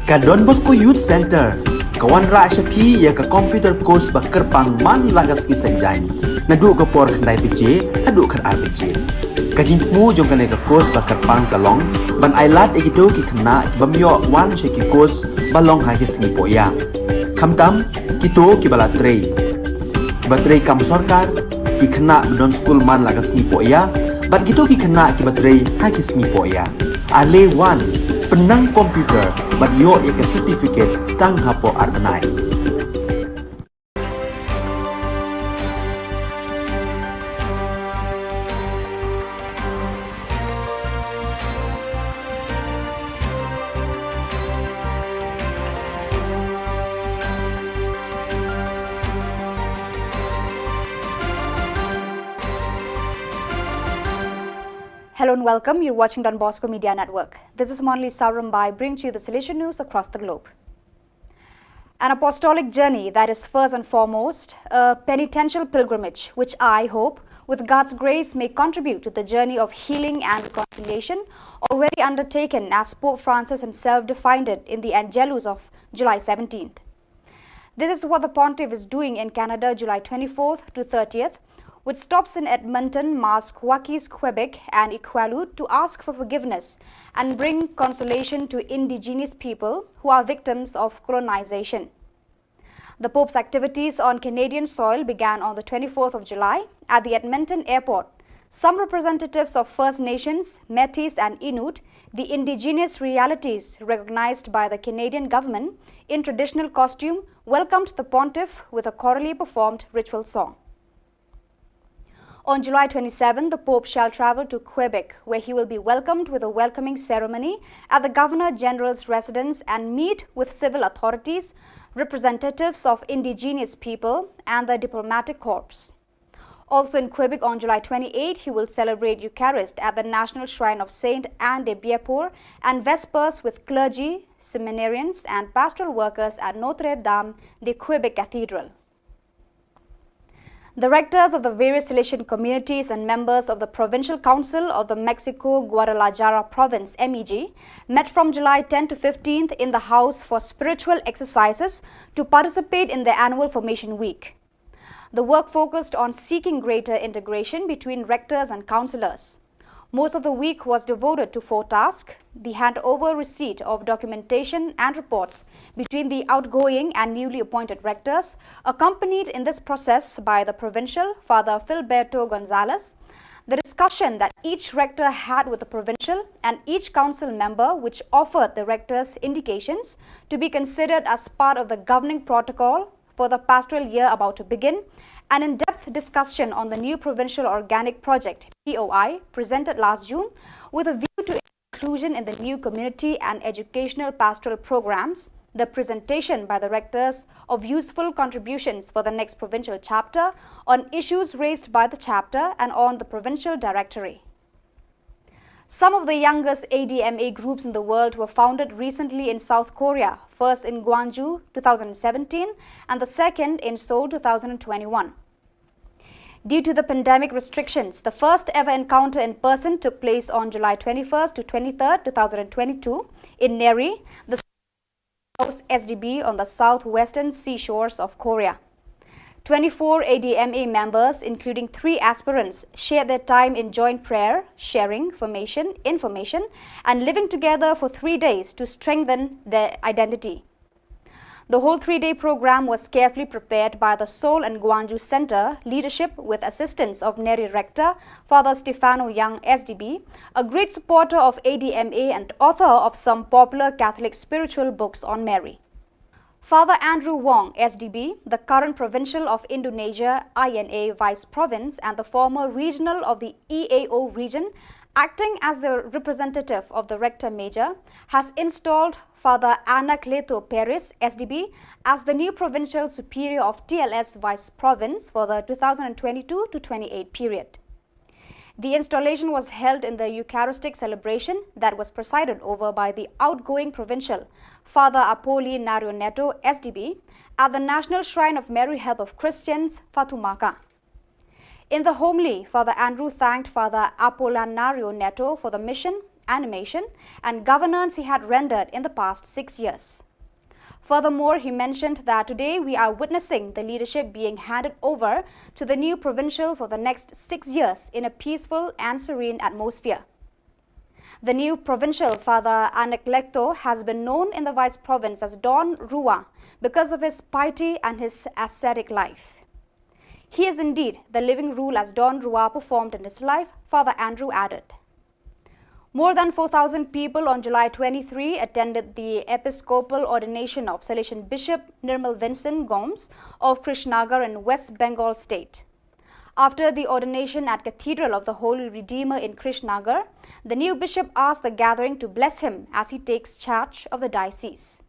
Ka Don Bosco Youth Centre ka wanrah sha phi ïa ka computer course ba kyrpang man la ka sngi Saitjaiñ, naduh ka por khyndai baje haduh khatar baje. Ka jingthmu jong kane ka course ba kyrpang ka long ban ailad ïa kito ki khynnah ki bym ïoh wan sha ki course ba long ha ki sngi pohïa. Khamtam kito kiba la trei, kiba trei kam sorkar, ki khynnah ba don skul man la ka sngi pohïa, bad kito ki khynnah kiba trei ha ki sngi pohïa. Ale wan, pynnang computer bad ïoh ïa ka certificate tang hapoh ar bnai. Hello and welcome. You're watching Don Bosco Media Network. This is Monali Saurumbai, bringing to you the Salesian news across the globe. An apostolic journey that is first and foremost a penitential pilgrimage, which I hope, with God's grace, may contribute to the journey of healing and reconciliation already undertaken as Pope Francis himself defined it in the Angelus of July seventeenth. This is what the pontiff is doing in Canada, July twenty-fourth to thirtieth, with stops in Edmonton, Masque, Waukesha, Quebec, and Iqaluit to ask for forgiveness and bring consolation to Indigenous people who are victims of colonization. The Pope's activities on Canadian soil began on the twenty-fourth of July at the Edmonton airport. Some representatives of First Nations, Métis, and Inuit, the indigenous realities recognized by the Canadian government, in traditional costume, welcomed the pontiff with a chorally performed ritual song. On July twenty-seven, the Pope shall travel to Quebec, where he will be welcomed with a welcoming ceremony at the Governor General's residence and meet with civil authorities, representatives of indigenous people, and the diplomatic corps. Also in Quebec on July twenty-eight, he will celebrate Eucharist at the National Shrine of Saint Anne de Bienport and Vespers with clergy, seminarians, and pastoral workers at Notre Dame de Quebec Cathedral. The rectors of the various Salesian communities and members of the Provincial Council of the Mexico Guadalajara Province, M E G, met from July tenth to fifteenth in the House for spiritual exercises to participate in the annual Formation Week. The work focused on seeking greater integration between rectors and councillors. Most of the week was devoted to four tasks: the handover receipt of documentation and reports between the outgoing and newly appointed rectors, accompanied in this process by the provincial, Father Filberto Gonzalez, the discussion that each rector had with the provincial and each council member, which offered the rectors indications to be considered as part of the governing protocol for the pastoral year about to begin, an in-depth discussion on the new provincial organic project, P O I, presented last June, with a view to inclusion in the new community and educational pastoral programs, the presentation by the rectors of useful contributions for the next provincial chapter, on issues raised by the chapter, and on the provincial directory. Some of the youngest A D M A groups in the world were founded recently in South Korea, first in Gwangju, two thousand seventeen, and the second in Seoul, two thousand twenty-one. Due to the pandemic restrictions, the first ever encounter in person took place on July twenty-first to twenty-third, two thousand twenty-two, in Neri, the house S D B on the southwestern seashores of Korea. Twenty-four A D M A members, including three aspirants, shared their time in joint prayer, sharing, formation, information, and living together for three days to strengthen their identity. The whole three-day program was carefully prepared by the Seoul and Gwangju Center leadership with assistance of Neri Rector, Father Stefano Young, S D B, a great supporter of A D M A and author of some popular Catholic spiritual books on Mary. Father Andrew Wong, S D B, the current provincial of Indonesia I N A Vice Province and the former regional of the E A O region, acting as the representative of the Rector Major, has installed Father Anacleto Perez, S D B, as the new provincial superior of T L S Vice Province for the two thousand twenty-two to twenty-eight period. The installation was held in the Eucharistic celebration that was presided over by the outgoing provincial, Father Apolinario Neto, S D B, at the National Shrine of Mary Help of Christians, Fatumaka. In the homily, Father Andrew thanked Father Apolinario Neto for the mission, animation, and governance he had rendered in the past six years. Furthermore, he mentioned that today we are witnessing the leadership being handed over to the new provincial for the next six years in a peaceful and serene atmosphere. The new provincial, Father Anacleto, has been known in the Vice Province as Don Rua because of his piety and his ascetic life. He is indeed the living rule as Don Rua performed in his life, Father Andrew added. More than four thousand people on July twenty-three attended the episcopal ordination of Salesian Bishop Nirmal Vincent Gomes of Krishnagar in West Bengal State. After the ordination at Cathedral of the Holy Redeemer in Krishnagar, the new bishop asked the gathering to bless him as he takes charge of the diocese.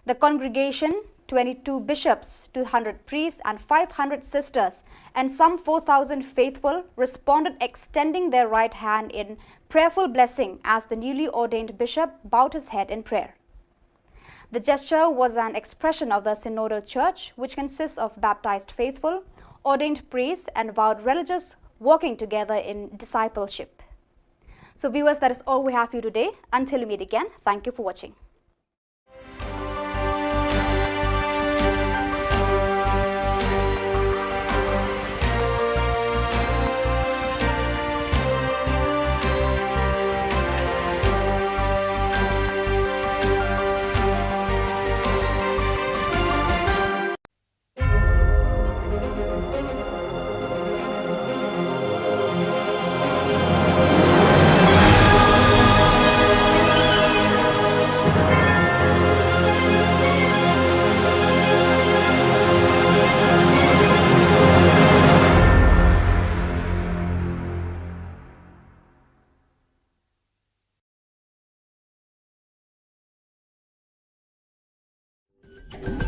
The congregation, twenty-two bishops, two hundred priests, and five hundred sisters, and some four thousand faithful responded, extending their right hand in prayerful blessing as the newly ordained bishop bowed his head in prayer. The gesture was an expression of the synodal church, which consists of baptized faithful, ordained priests, and vowed religious working together in discipleship. So, viewers, that is all we have for you today. Until we meet again, thank you for watching.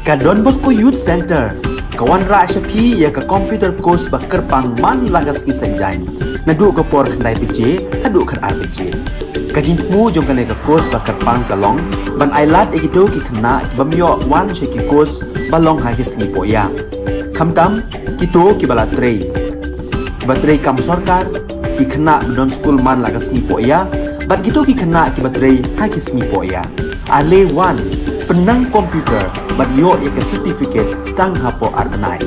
Ka Don Bosco Youth Centre ka wanrah sha phi ïa ka computer course ba kyrpang man la ka sngi Saitjaiñ, naduh ka por khyndai baje haduh khatar baje. Ka jingthmu jong kane ka course ba kyrpang ka long ban ailad ïa kito ki khynnah ki bym ïoh wan sha ki course ba long ha ki sngi pohïa, khamtam kito kiba la trei, kiba trei kam sorkar, ki khynnah ba don skul man la ka sngi pohïa bad kito ki khynnah kiba trei ha ki sngi pohïa. Ale wan, pynnang computer bad ïoh ïa ka certificate tang hapoh ar bnai.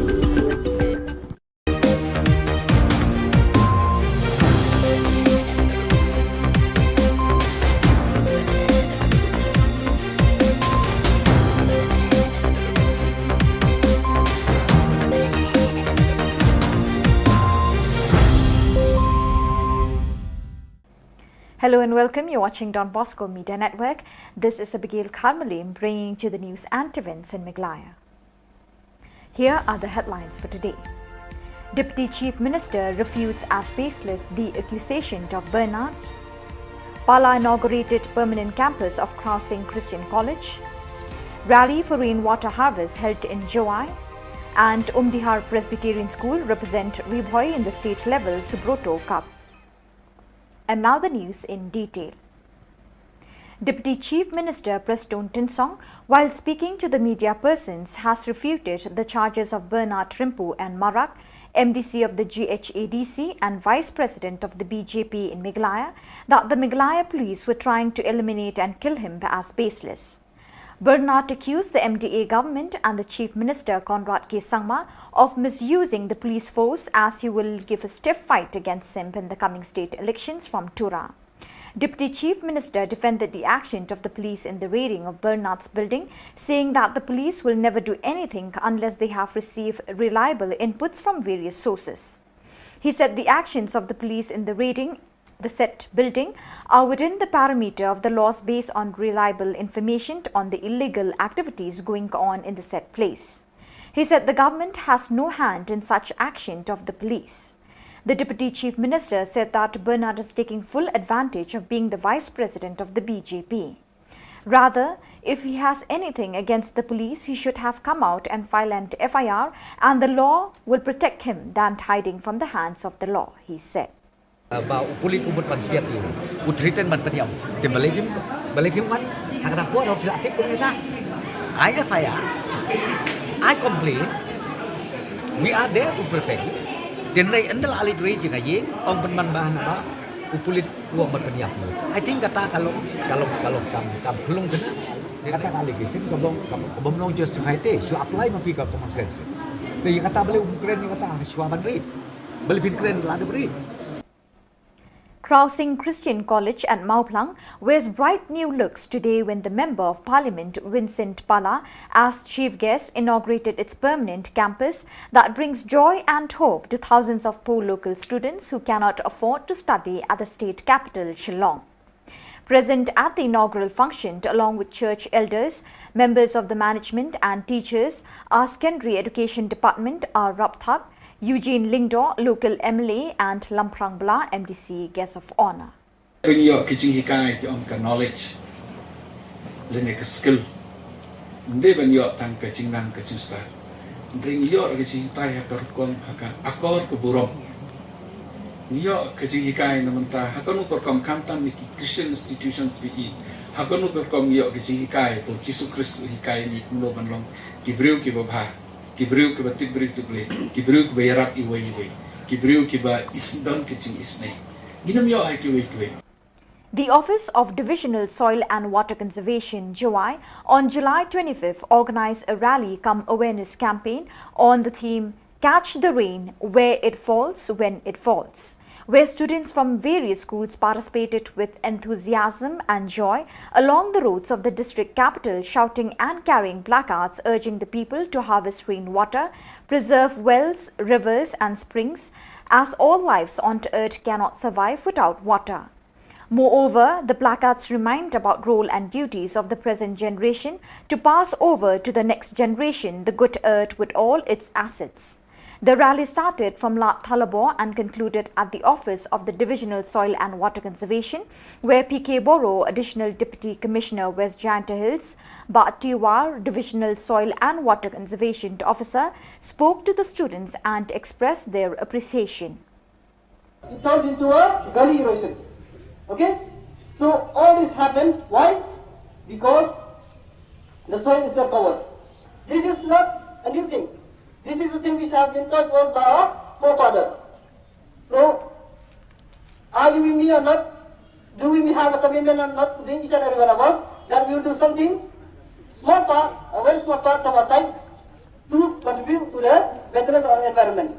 Hello and welcome. You're watching Don Bosco Media Network. This is Abigail Kharmalim bringing to the news and events in Meghalaya. Here are the headlines for today. Deputy Chief Minister refutes as baseless the accusation of Bernard. Pala inaugurated permanent campus of Krausing Christian College. Rally for rainwater harvest held in Jowai. And Umdihar Presbyterian School represent Ri Bhoi in the state level Subroto Cup. And now the news in detail. Deputy Chief Minister Prestone Tynsong, while speaking to the media persons, has refuted the charges of Bernard Rimpu and Marak, M D C of the G H A D C and Vice President of the B J P in Meghalaya, that the Meghalaya police were trying to eliminate and kill him as baseless. Bernard accused the M D A government and the Chief Minister Conrad K Sangma of misusing the police force, as he will give a stiff fight against him in the coming state elections from Tura. Deputy Chief Minister defended the action of the police in the raiding of Bernard's building, saying that the police will never do anything unless they have received reliable inputs from various sources. He said the actions of the police in the raiding the said building are within the parameter of the laws based on reliable information on the illegal activities going on in the said place. He said the government has no hand in such action of the police. The Deputy Chief Minister said that Bernard is taking full advantage of being the Vice President of the B J P. Rather, if he has anything against the police, he should have come out and file an F I R, and the law will protect him than hiding from the hands of the law, he said. Ba u pulit u mut ban siat ïa u, u threaten ban pynïap. Te balei phim, balei phim wan ha kata por, phi la tip kumta. Ai F I R, ai complain. We are there to protect you. Te hynrei ynda la leit rei jong ka ïing, ong pynban ba hana ba u pulit u ong ban pynïap ïa u. I think kata ka long, ka long, ka long kam, kam khlung kena. Kata ka allegation ka bym, ka bym long justified te. Shu apply ma phi ka common sense. Te ïa kata balei um kren ïa kata, shuwa ban rei. Balei phin kren lada ba rei. Krausing Christian College at Mawphlang wears bright new looks today when the Member of Parliament, Vincent Pala, as chief guest, inaugurated its permanent campus that brings joy and hope to thousands of poor local students who cannot afford to study at the state capital, Shillong. Present at the inaugural function, along with church elders, members of the management and teachers, are Secondary Education Department, R Rapthap, Eugene Lyngdoh, local M L A, and Lamphrang Bla, M D C, guest of honour. Ban ïoh ka jinghikai, ki ong ka knowledge lane ka skill. Ym dei ban ïoh tang ka jingnang ka jingstad. Hynrei ngi ïoh ka jinghikai ha ka rukom, ha ka akor ka burom. Ngi ïoh ka jinghikai na mynta ha kano ka rukom, khamtam na ki Christian institutions phi i. Ha kano ka rukom ngi ïoh ka jinghikai ba u Jisu Khrist u hikai ngi kumno ban long ki briew kiba bha, ki briew kiba tip briew tip Blei, ki briew kiba ïarap iwei iwei, ki briew kiba is, don ka jingisynei. Ngin ym ïoh ha kiwei kiwei. The Office of Divisional Soil and Water Conservation, Jowai, on July twenty-fifth, organized a rally cum awareness campaign on the theme Catch the Rain, Where It Falls, When It Falls, where students from various schools participated with enthusiasm and joy along the roads of the district capital, shouting and carrying placards urging the people to harvest rainwater, preserve wells, rivers, and springs, as all lives on earth cannot survive without water. Moreover, the placards remind about role and duties of the present generation to pass over to the next generation the good earth with all its assets. The rally started from Lad Thalabo and concluded at the office of the Divisional Soil and Water Conservation, where P K Boro, Additional Deputy Commissioner, West Jaintia Hills, Bah T War, Divisional Soil and Water Conservation Officer, spoke to the students and expressed their appreciation. It turns into a gully erosion. Okay? So all this happens. Why? Because the soil is not covered. This is not a new thing. This is a thing which has been taught to us by our forefather. So, are you with me or not? Do we have a commitment or not to each and every one of us that we will do something, small part, a very small part from our side, to contribute to the maintenance of our environment?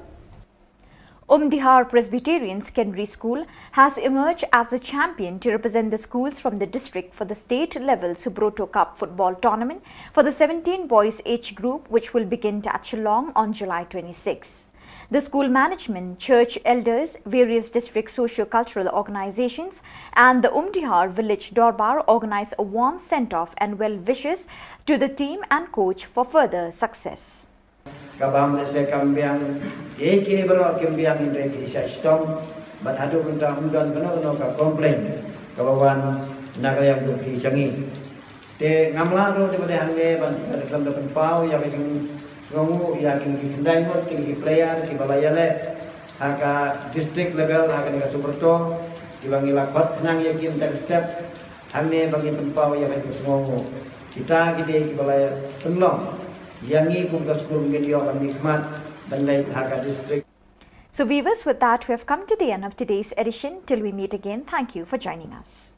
Umdihar Presbyterian Secondary School has emerged as the champion to represent the schools from the district for the state level Subroto Cup football tournament for the seventeen boys age group, which will begin at Shillong on July twenty-six. The school management, church elders, various district socio-cultural organizations, and the Umdihar Village Dorbar organize a warm send-off and well wishes to the team and coach for further success. Ka bam da se kam biang, ye ke bro kam biang, hynrei ki sha stom, bad haduh mynta ym don kano kano ka complain kaba wan na ka liang jong ki sha ngi. Te ngam lah ruh te ba dei hangne ban, ban khlem da pynpaw ïa ka jingsngewnguh ïa ki, ki khyndai ngut ki, ki player kiba la ïaleh ha ka district level ha kane ka Subroto, kiba ngi la khot khnang ïa ki mynta ka step. Hangne ba ngin pynpaw ïa ka jingsngewnguh. Kita ki dei kiba la pynlong ïa ngi kum ka skul, ngin ïoh ban mihkhmat ban leit ha ka district. So viewers, with that we have come to the end of today's edition. Till we meet again, thank you for joining us.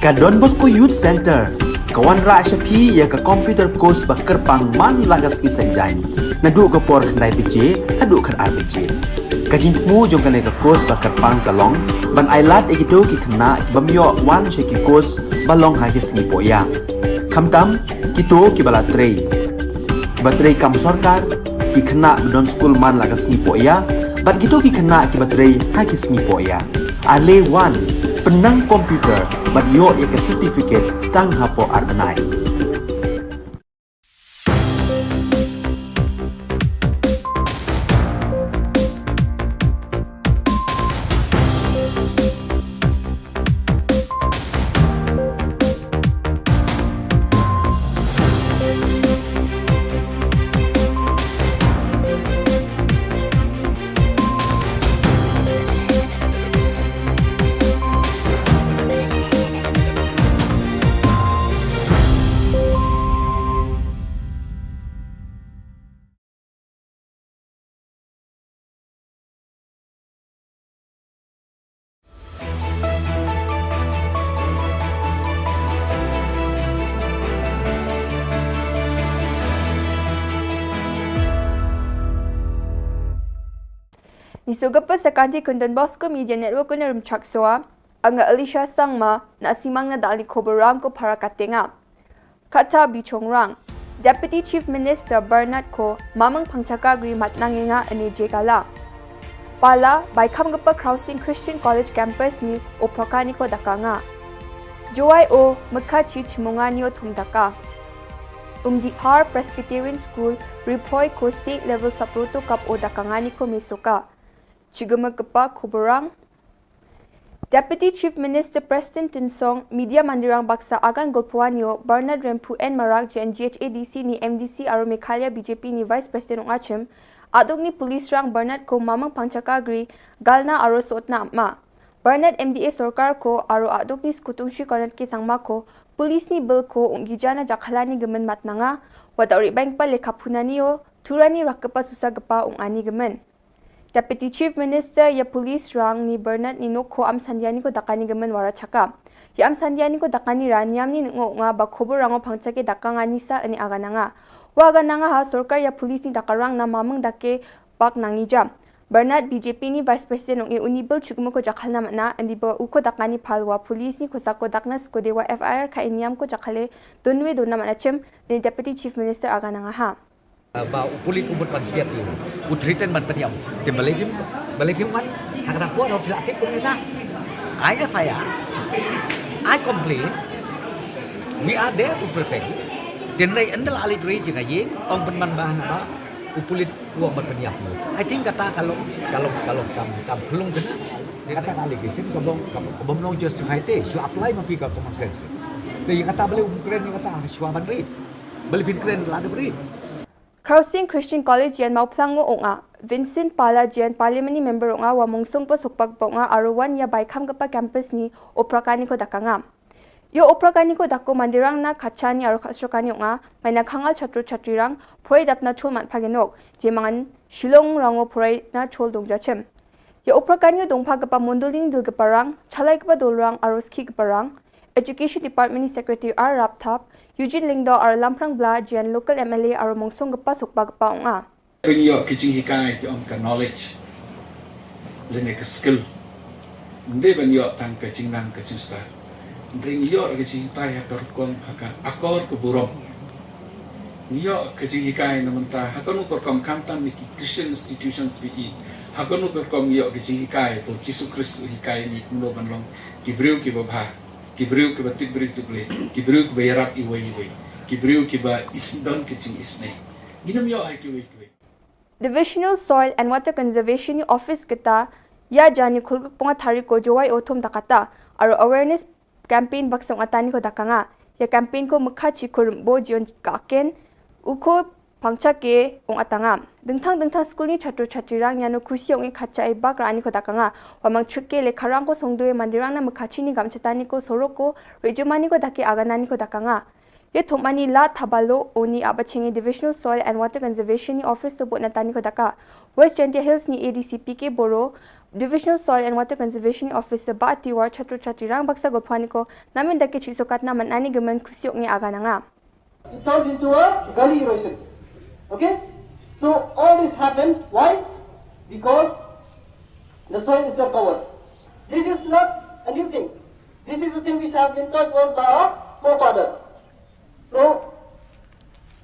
Ka Don Bosco Youth Centre ka wanrah sha phi ïa ka computer course ba kyrpang man la ka sngi Saitjaiñ, naduh ka por khyndai baje haduh khatar baje. Ka jingthmu jong kane ka course ba kyrpang ka long ban ailad ïa kito ki khynnah ki bym ïoh wan sha ki course ba long ha ki sngi pohïa, khamtam kito kiba la trei, kiba trei kam sorkar, ki khynnah ba don skul man la ka sngi pohïa, bad kito ki khynnah kiba trei ha ki sngi pohïa. Ale wan, pynnang computer bad ïoh ïa ka certificate tang hapoh ar bnai. Ngi sngewbha sa kane ka Don Bosco Media Network, ka nongrim chak soa, nga Alicia Sangma, nga simang na dali khubor rang ko para katenga. Kata bichongrang, Deputy Chief Minister Bernard ko mamang pangchaka gri matnang nga ane jegala. Pala, bai kham gapa Crossing Christian College Campus ni o prokani ko dakanga. Jowai o mekha chi chimunga ni o thum daka. Umdihar Presbyterian School Riphoi ko State Level Subroto Cup o dakanga ni ko mesoka. Chigama gapa khubor rang, Deputy Chief Minister Prestone Tynsong, Media Mandirang Baksa Agan Golpuanio, Bernard Remphu, N Marak, J N G H A D C ni M D C, aro Meghalaya B J P ni Vice President ong achim, aduk ni Police Rang Bernard ko mamang pangchaka gri, galna aro sotna ama. Bernard M D A sorkar ko aro aduk ni skutung shi kornat ki sangma ko, pulis ni bel ko ung gija na jakhala ni gemen mat nanga, wa dau ri bank pa lekha puna ni yo, tura ni rak kepa susa kepa ung ani gemen. Deputy Chief Minister ya pulis rang ni Bernard ni nok ko am sandiani ko dakani gemen wara chaka. Ya am sandiani ko dakani ra niam ni ngo nga ba khobor rango phangchake dakanga nisa ani aga nanga. Wa aga nanga ha sorkar ya pulis ni dakarang na mameng dake bak nangi jam. Bernard B J P ni Vice President ong e uni bel chukmo ko jakhalna mana andi ba uko dakani phalwa pulis ni ko sako daknas ko dewa F I R ka iniam ko jakhale donwe dona mana chem ni Deputy Chief Minister aga nanga ha. Ba u pulit u mut ban siat ïa u, u threaten ban pynïap. Te balei phim, balei phim wan? Ha kata por hok phi la tip kumta. Ai F I R, ai complain. We are there to protect you. Te hynrei ynda la leit rei jong ka ïing, ong pynban ba hana ba u pulit u ong ban pynïap ïa u. I think kata ka long, ka long, ka long kam, kam khlung kena. Kata ka allegation ka bym, ka bym long justify te. Shu apply ma phi ka common sense. Te ïa kata balei um kren ïa kata, shu ban rei. Balei phin kren la da rei. Crossing Christian College ïan Mawphlang ngo ong a, Vincent Pala jian Parliament ni member ong a wa mongsong pa sokpak pa ong a aro wan ïa bai kham kapa campus ni Oprakani ko dakanga. Ïa Oprakani ko dako mandirang na kachani aro khasrokani ong a, maina khangal chatru chatrirang, phurai dap na chol mat phagenok, jemangan Shillong rango phurai na chol dong jachem. Ïa Oprakani dong pha kapa mondolini dil kapa rang, chalai kapa dolrang aro skhi kapa rang, Education Department ni Secretary R Rapthap, Eugene Lyngdoh aro Lamphrang Bla jian local M L A aro mongsong kapa sokpa kapa ong a. Pynïoh ka jinghikai ki ong ka knowledge lane ka skill. Ym dei ban ïoh tang ka jingnang ka jingstad. Ring ïoh ka jinghikai ha ka rukom ha ka akor ka burom. Ngi ïoh ka jinghikai na mynta ha kano ka rukom khamtam ni ki Christian institutions phi i. Ha kano ka rukom ngi ïoh ka jinghikai ba u Jisu Khrist u hikai ngi kumno ban long ki briew kiba bha, ki briew kiba tip briew tip Blei, ki briew kiba ïarap iwei iwei, ki briew kiba isndon ka jingisnei. Ngin ym ïoh ha kiwei kiwei. Divisional Soil and Water Conservation ni office kata ïa jani khulruk pnga thariko Jowai o thum dakata aro awareness campaign baksa ong atani ko dakanga. Ïa campaign ko mekha chi ko rymbo jion ka ken u ko pangcha ke ong atanga. Dengthang dengthang school ni chatru chatrirang ïano khusi ong i khacha i bak ra ani ko dakanga. Wa mang chuk ke lekharang ko songdoi mandirang na mekha chi ni gam chatani ko soroko rejumani ko dake aganani ko dakanga. Ye thomani la thabalo oni abachingi Divisional Soil and Water Conservation ni office to bot natani ko daka. West Jaintia Hills ni A D C P K Boro, Divisional Soil and Water Conservation ni office ba ati war chatru chatrirang baksa gopani ko namin dake chi sokat na manani gemen khusi ong i agananga. It turns into a gully erosion. Okay? So all this happened. Why? Because the soil is not covered. This is not a new thing. This is the thing which has been taught to us by our forefather. So,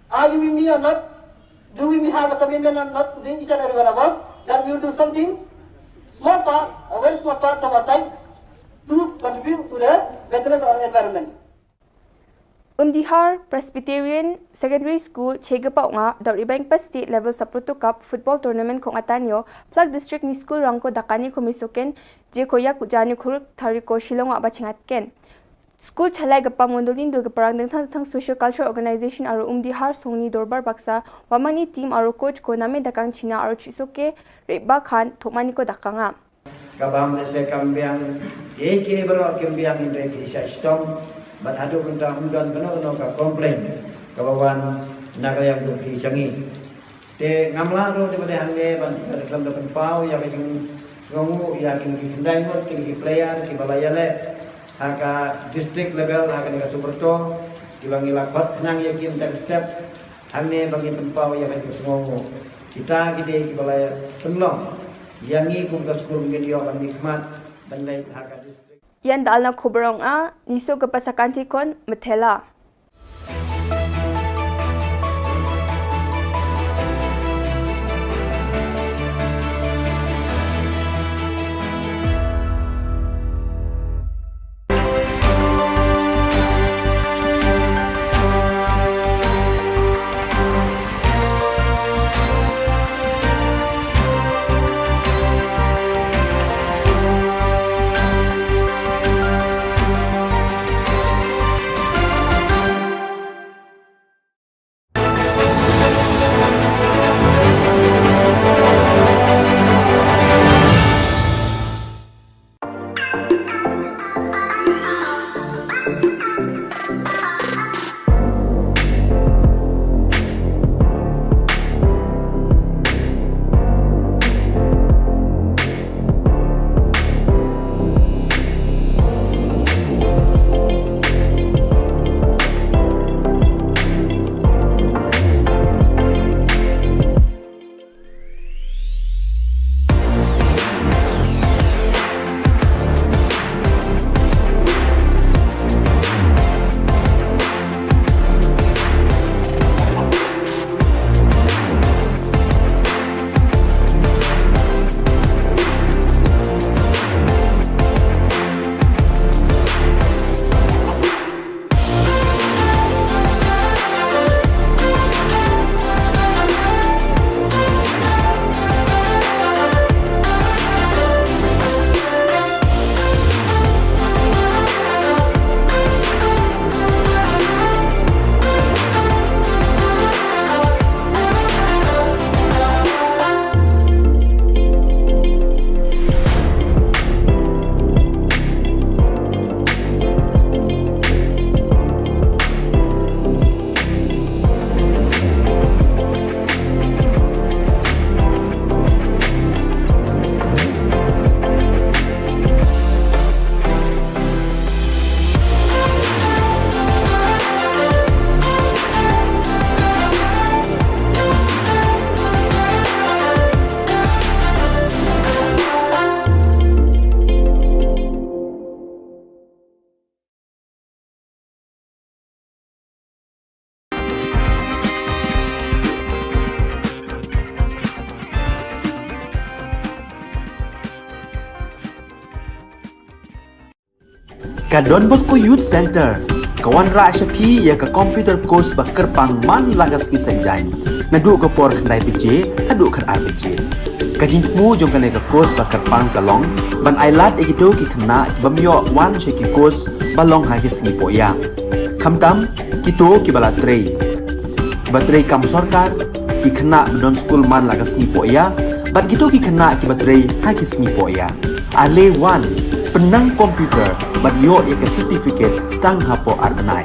are you with me or not? Do we have a commitment or not to doing each and every one of us that we will do something, small part, a very small part from our side to contribute to the maintenance of our environment? Umdihar Presbyterian Secondary School chegapa unga dau ribeng pa state level Saproto Cup football tournament kong atanyo plak district ni school rangko dakani komisoken je koyak jani khuruk tariko Shillong wa bachingat ken. School chalai gapa mondolin dul gaparang dengthang dengthang social cultural organization aro Umdihar songni dorbar baksa wamani team aro coach ko name dakang China aro chisoke reba khan thokmani ko dakanga. Ka bam lehse kam biang, ïa ki baroh kim biang hynrei ki shah shitom, bad haduh mynta ym don kano kano ka complain kaba wan na ka liang jong ki sha ngi. Te ngam lah ruh dei ba dei hangne ban, ban khlem da pynpaw ïa ka jingsngewnguh ïa kine ki khyndai ngut kine ki player kiba la ïaleh ha ka district level ha kane ka Saproto, kiba ngi la khot khnang ïa ki mynta ka step. Hangne ba ngin pynpaw ïa ka jingsngewnguh. Kita ki dei kiba la pynlong ïa ngi kum ka skul ngin ïoh ban mihkhmat ban leit ha ka district. Ïan da alna khubor ong a, niso ka pasa kanti kon, methela. Ka Don Bosco Youth Centre ka wanrah sha phi ïa ka computer course ba kyrpang man la ka sngi Saitjaiñ, naduh ka por khyndai baje haduh khatar baje. Ka jingthmu jong kane ka course ba kyrpang ka long ban ailad ïa kito ki khynnah ki bym ïoh wan sha ki course ba long ha ki sngi pohïa, khamtam kito kiba la trei, kiba trei kam sorkar, ki khynnah ba don skul man la ka sngi pohïa, bad kito ki khynnah kiba trei ha ki sngi pohïa. Ale wan, pynnang computer bad ïoh ïa ka certificate tang hapoh ar bnai.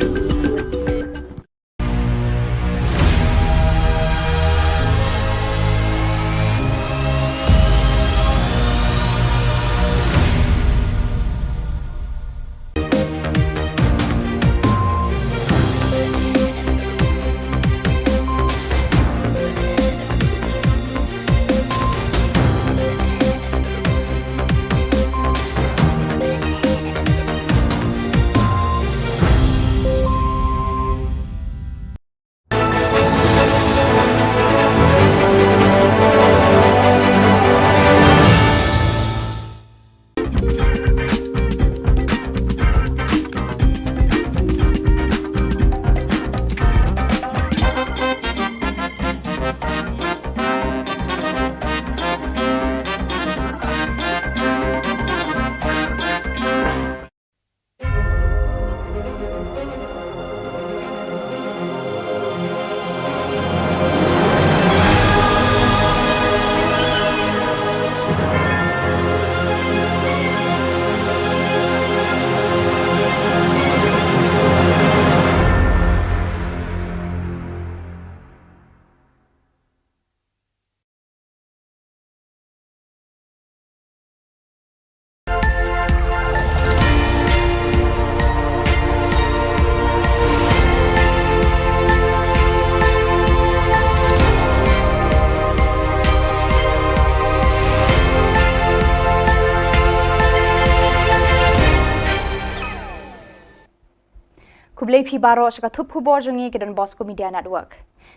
Khublei phi baroh sha ka thup khubor jong ngi ka Don Bosco Media Network.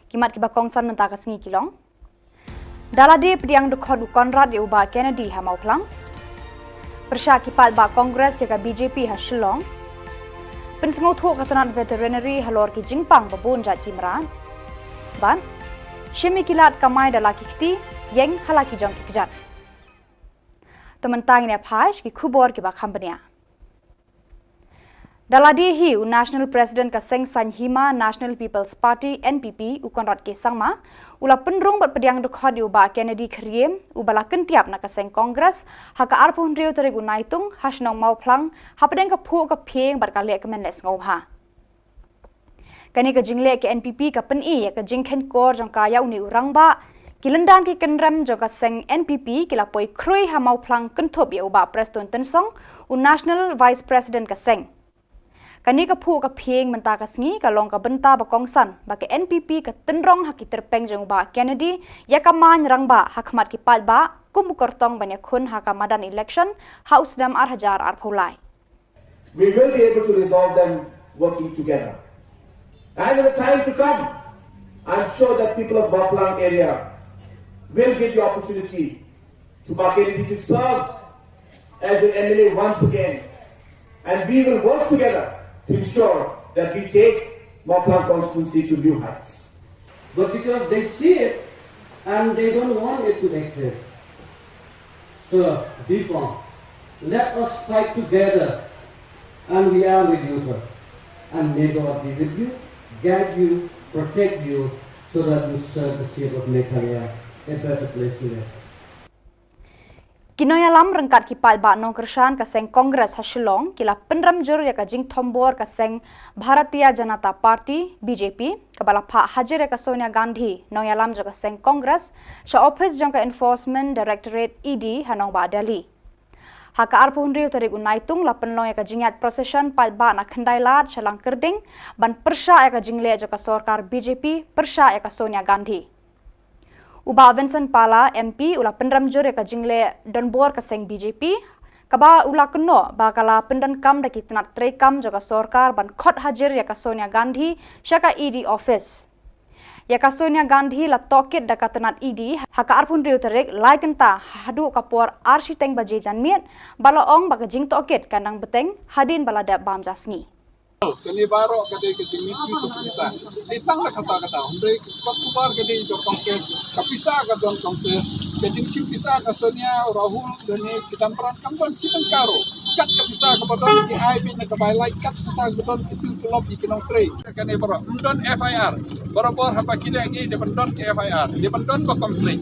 Ki mat kiba kongsan mynta ka sngi ki long: Da lade pdiang dkhot u Conrad ïa u Bah Kennedy ha Mawphlang. Pyrshah ki paidbah Congress ïa ka B J P ha Shillong. Pynsngewthuh ka tnat veterinary halor ki jingpang ba bun jait ki mrad. Bad shim ïa ki lad kamai da la ki kti, ïeng ha la ki jong ki kjat. Te mynta ngin ïa phai sha ki khubor kiba kham bniah. Da lade hi u National President ka seng saiñ hima National People's Party, N P P, u Conrad K Sangma u la pynrung bad pdiang dkhot ïa u Bah Kennedy Kyriem, uba la kyntiap na ka seng Congress ha ka arphew hynriew tarik u Naitung ha shnong Mawphlang, hapdeng ka phuh ka phieng bad ka leh kmen leh sngewbha. Kane ka jingleh ka N P P ka pyni ïa ka jingkheiñ kor jong ka ïa une u rangbah. Ki lyndan ki kynrem jong ka seng N P P ki la poi khrui ha Mawphlang kynthup ïa u Bah Prestone Tynsong, u National Vice President ka seng. Kane ka phuh ka phieng mynta ka sngi ka long ka bynta ba kongsan ba ka N P P ka tynrong ha ki tyrpeng jong u Bah Kennedy ïa ka main rangbah ha khmat ki paidbah kum u kyrtong ban ïakhun ha ka madan election ha u snem ar hajar arphew lai. We will be able to resolve them working together. And in the time to come, I'm sure that people of Mawphlang area will get the opportunity to Bah Kennedy to serve as your M L A once again. And we will work together to ensure that we take Mawphlang constituency to new heights. But because they see it and they don't want it to exist. So, be firm. Let us fight together, and we are with you, sir. And may God be with you, guide you, protect you, so that you serve the state of Meghalaya a better place to live. Ki nongïalam ryngkat ki paidbah nongkyrshan ka seng Congress ha Shillong ki la pynrem jur ïa ka jingthombor ka seng Bharatiya Janata Party, B J P, kaba la phah hajir ïa ka Sonia Gandhi, nongïalam jong ka seng Congress, sha ophis jong ka Enforcement Directorate, E D, ha nongbah Delhi. Ha ka arphew hynriew tarik u Naitung la pynlong ïa ka jingïaid procession paidbah na Khyndailad sha Langkyrding ban pyrshah ïa ka jingleh jong ka sorkar B J P pyrshah ïa ka Sonia Gandhi. U Bah Vincent Pala, M P, u la pynrem jur ïa ka jingleh donbor ka seng B J P, kaba u la kynnoh ba ka la pyndonkam da ki tnat treikam jong ka sorkar ban khot hajir ïa ka Sonia Gandhi sha ka E D office. Ïa ka Sonia Gandhi la tohkit da ka tnat E D ha ka arphew hynriew tarik, lai kynta haduh ka por ar shiteng baje janmiet, ba la ong ba ka jingtohkit kan dang bteng hadien ba la dep bam ja sngi. Kane baroh ka dei ka jingmisuse ka pisa. Dei tang la kata kata. Hynrei ka khubor ka dei ka contest, ka pisa ka don contest. Ka jingshim pisa ka Sonia, Rahul, kane ki dang bran kam don shi tyngka ruh. Kat ka pisa kaba don ki ai beit na ka bai lait, kat pisa kaba don ki siew tulop ïa ki nongtrei. Kane baroh ym don F I R. Barabor haba ki leh ngi dei ban don ki F I R. Dei ban don ba complete.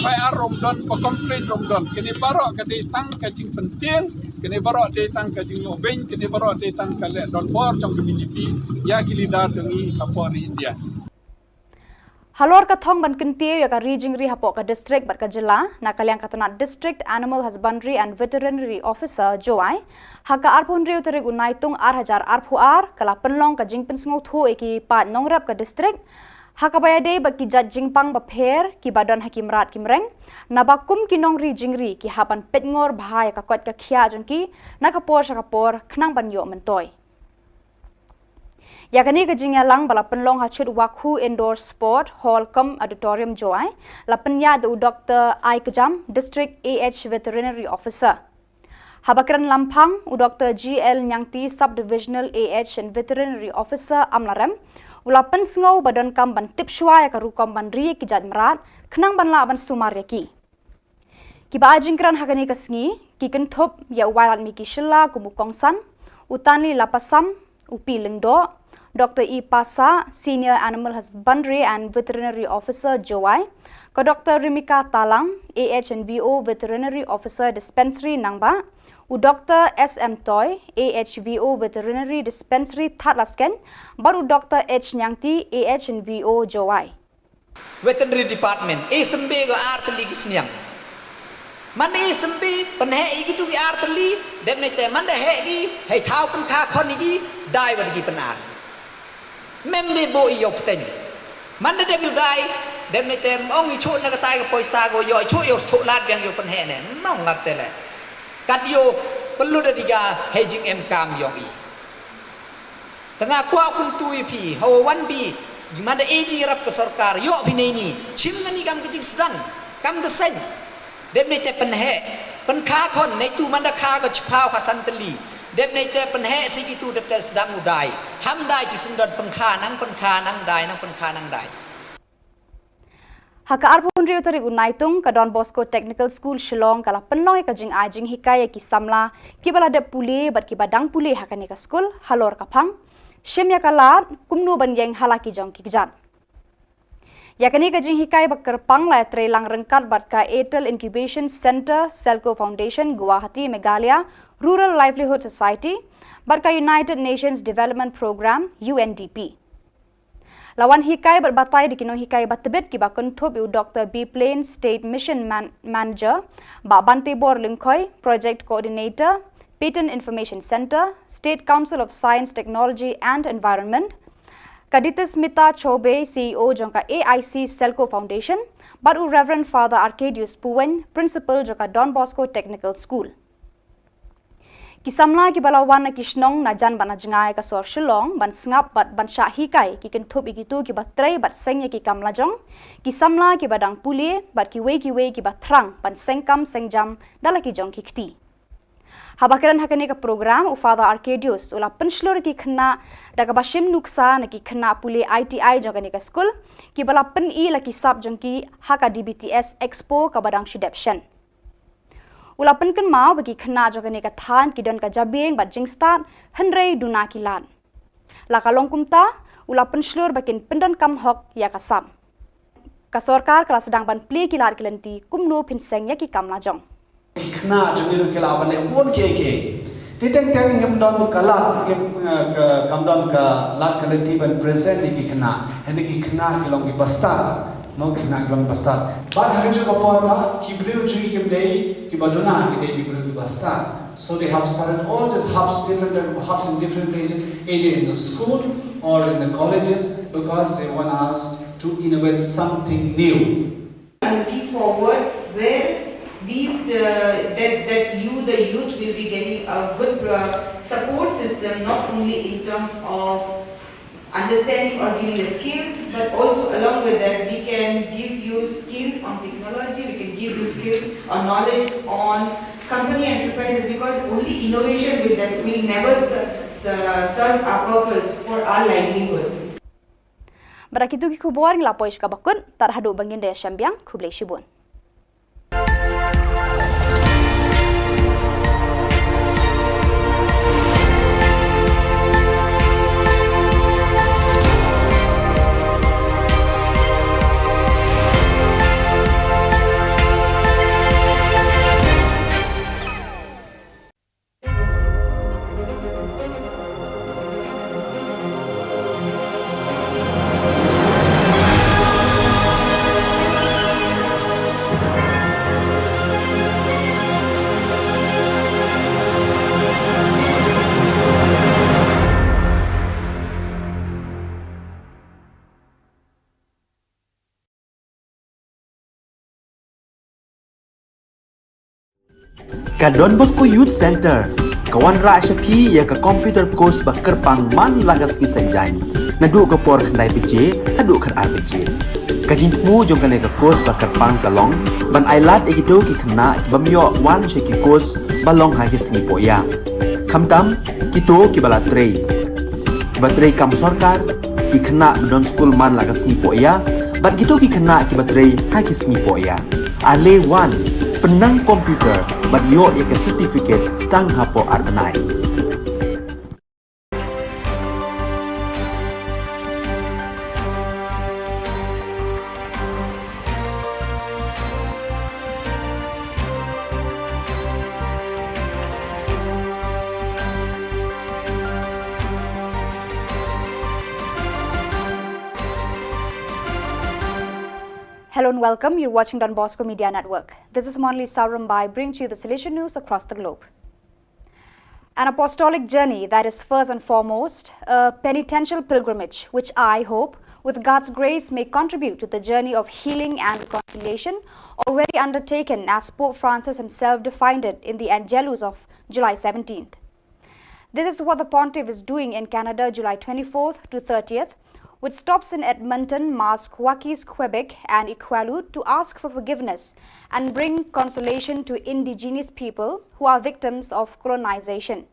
F I R ruh ym don, ba complete ruh ym don. Kane baroh ka dei tang ka jingpyntieng. Kane baroh dei tang ka jingïoh beiñ, kane baroh dei tang ka leh donbor jong ka B J P ïa ki leader jong ngi hapoh ri India. Halor ka thong ban kyntiew ïa ka ri jingri hapoh ka district bad ka jylla, na ka liang ka tnat District Animal Husbandry and Veterinary Officer, Jowai, ha ka arphew hynriew tarik u Naitung ar hajar arphew ar, ka la pynlong ka jingpynsngewthuh ïa ki paid nongrep ka district, ha kaba ïadei bad ki jait jingpang bapher kiba don ha ki mrad ki mreng, naba kum ki nongri jingri ki hap ban peit ngor bha ïa ka koit ka khiah jong ki na ka por sha ka por khnang ban ïoh myntoi. Ïa kane ka jingïalang ba la pynlong ha Chut Wakhu Indoor Sport Hall cum Auditorium, Jowai, la pynïaid da u Doktor Aikjam, District A H Veterinary Officer. Haba kren lamphang, u Doktor G L Ñiangti, Sub-Divisional A H and Veterinary Officer, Amlarem, u la pynsngew ba donkam ban tip shuwa ïa ka rukom ban ri ïa ki jait mrad khnang ban lah ban sumar ïa ki. Kiba ai jingkren ha kane ka sngi ki kynthup ïa u Wailadmiki Shylla kum u kongsan, u Tanli Lapasam, u P Lyngdoh, Doktor E Passah, Senior Animal Husbandry and Veterinary Officer, Jowai, ka Doktor Rimika Talang, A H and V O Veterinary Officer, Dispensary, Nangbah, u Doktor S M Toi, A H V O Veterinary Dispensary, Thadlaskein, bad u Doktor H Ñiangti, A H and V O, Jowai. Veterinary Department, e symbe ka ar tylli ki sniang. Man e symbe, pynheh ïa kitu ki ar tylli, dep ne te man da heh ki, hei thaw pynkhah khon ïa ki, dai wat ki pyn-ar. Mem de buh ïa u pteng. Man da dep ïa u dai, dep ne te ong ïa chuh na katai ka poisa ko ïoh, ïa chuh ïa u thoh lad biang ïa u pynheh ne. Mong ngap te le. Kat ïa u pynlut da diga hei jingem kam ïong i. Te nga kwah kyntu ïa phi, hawa wan bi, man da e jingïarap ka sorkar, ïoh phi nei ni, chim ngani kam ka jingsdang, kam ka seng. Dep nei te pynheh, pynkhah khon, nei tu man da kha ka chiphaw ka san tylli. Dep nei te pynheh si kitu dep te sdang u dai. Ham dai chi syndon pynkhah nang pynkhah nang dai nang pynkhah nang dai. Ha ka arphew hynriew tarik u Naitung, ka Don Bosco Technical School Shillong ka la pynlong ïa ka jingai jinghikai ïa ki samla kiba la dep pule bad kiba dang pule ha kane ka skul halor ka phang shim ïa ka lad kumno ban ïeng ha la ki jong ki kjat. Ïa kane ka jinghikai ba kyrpang la ïatreilang ryngkat bad ka Atal Incubation Centre, Selco Foundation, Guwahati, Meghalaya Rural Livelihood Society, bad ka United Nations Development Programme, U N D P. La wan hikai bad batai da ki nonghikai ba tbit kiba kynthup ïa u Doktor B Plain, State Mission Man-, Manager, Bah Bantebor Lyngkhoi, Project Coordinator, Patent Information Centre, State Council of Science, Technology and Environment, ka Ditismita Choubey, C E O jong ka A I C Selco Foundation, bad u Reverend Father Arcadius Puwein, Principal jong ka Don Bosco Technical School. Ki samla kiba la wan na ki shnong na jan bad na jngai ka sor Shillong ban sngap bad ban shah hikai ki kynthup ïa kitu kiba trei bad seng ïa ki kam lajong, ki samla kiba dang pule bad kiwei kiwei kiba thrang ban seng kam seng jam da la ki jong ki kti. Haba kren ha kane ka program, u Father Arcadius u la pynshlur ki khynnah da kaba shim nuksa na ki khynnah pule I T I jong kane ka skul kiba la pyni la ki sap jong ki ha ka D B T S Expo kaba dang shu dep shen. U la pynkynmaw ba ki khynnah jong kane ka thaiñ ki don ka jabieng bad jingstad, hynrei duna ki lad. La ka long kumta, u la pynshlur ba kin pyndonkam hok ïa ka sap. Ka sorkar ka la sdang ban plie ki lad ki lynti kumno phin seng ïa ki kam lajong. Ki khynnah jong ngi ruh ki lah ban leh bun kiei kiei. Te teng teng ngim don ka lad, ngim, eh, ka, kam don ka lad ka lynti ban present ïa ki khynnah. Hynrei ki khynnah ki long ki bastad. No, ki khynnah ki long bastad. Bad ha kajuh ka por ba ki briew jong ngi kim dei kiba duna, ki dei ki briew kiba stad. So they have started all these hubs, different type of hubs in different places, either in the school or in the colleges, because they want us to innovate something new. I'm looking forward where these, uh, that, that you, the youth, will be getting a good, uh, support system, not only in terms of understanding or giving the skills, but also along with Give you skills or knowledge on company enterprises, because only innovation will, def- will never s- s- serve our purpose for our livelihoods. Bad da kitu ki khubor ngi la poi sha kaba kut, tad haduh ban ïa shem biang, khublei shibun. Ka Don Bosco Youth Centre ka wanrah sha phi ïa ka computer course ba kyrpang man la ka sngi Saitjaiñ, naduh ka por khyndai baje haduh khatar baje. Ka jingthmu jong kane ka course ba kyrpang ka long ban ailad ïa kito ki khynnah ki bym ïoh wan sha ki course ba long ha ki sngi pohïa. Khamtam kito kiba la trei, kiba trei kam sorkar, ki khynnah ba don skul man la ka sngi pohïa, bad kito ki khynnah kiba trei ha ki sngi pohïa. Ale wan, pynnang computer bad ïoh ïa ka certificate tang hapoh ar bnai. Hello and welcome. You're watching Don Bosco Media Network. This is Monali Saurumbai, bringing to you the Salesian news across the globe. An apostolic journey that is first and foremost a penitential pilgrimage, which I hope, with God's grace, may contribute to the journey of healing and reconciliation already undertaken, as Pope Francis himself defined it in the Angelus of July seventeenth. This is what the Pontiff is doing in Canada, July twenty-fourth to thirtieth, with stops in Edmonton, Masque, Waukese, Quebec, and Iqaluit to ask for forgiveness and bring consolation to Indigenous people who are victims of colonization.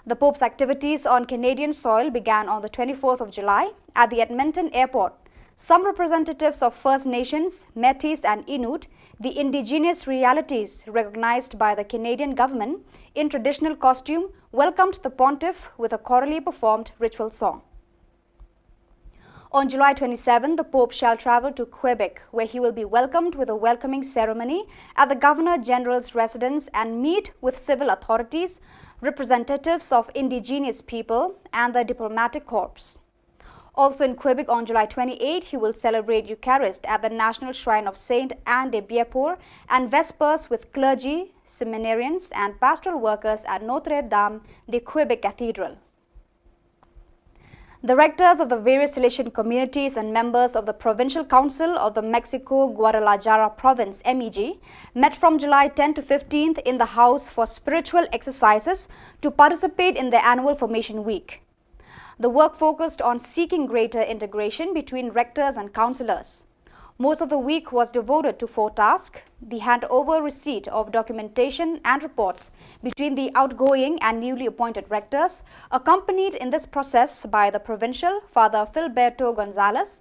The Pope's activities on Canadian soil began on the twenty-fourth of July at the Edmonton airport. Some representatives of First Nations, Métis, and Inuit, the indigenous realities recognized by the Canadian government, in traditional costume, welcomed the Pontiff with a chorally performed ritual song. On July twenty-seven, the Pope shall travel to Quebec, where he will be welcomed with a welcoming ceremony at the Governor General's residence and meet with civil authorities, representatives of indigenous people, and the diplomatic corps. Also in Quebec on July twenty-eight, he will celebrate Eucharist at the National Shrine of Saint Anne de Bienport and Vespers with clergy, seminarians, and pastoral workers at Notre Dame de Quebec Cathedral. The rectors of the various Salesian communities and members of the Provincial Council of the Mexico Guadalajara Province, M E G, met from July tenth to fifteenth in the House for spiritual exercises to participate in the annual Formation Week. The work focused on seeking greater integration between rectors and councillors. Most of the week was devoted to four tasks: the handover receipt of documentation and reports between the outgoing and newly appointed rectors, accompanied in this process by the provincial, Father Filberto Gonzalez,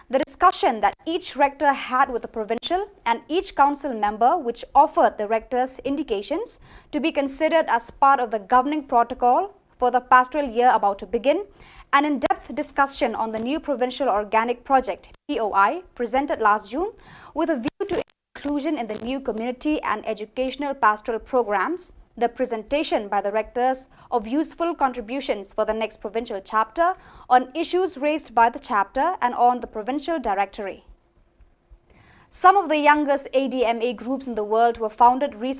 the discussion that each rector had with the provincial and each council member, which offered the rectors indications to be considered as part of the governing protocol for the pastoral year about to begin, an in-depth discussion on the new provincial organic project, P O I, presented last June, with a view to inclusion in the new community and educational pastoral programs, the presentation by the rectors of useful contributions for the next provincial chapter on issues raised by the chapter and on the provincial directory. Some of the youngest A D M A groups in the world were founded recently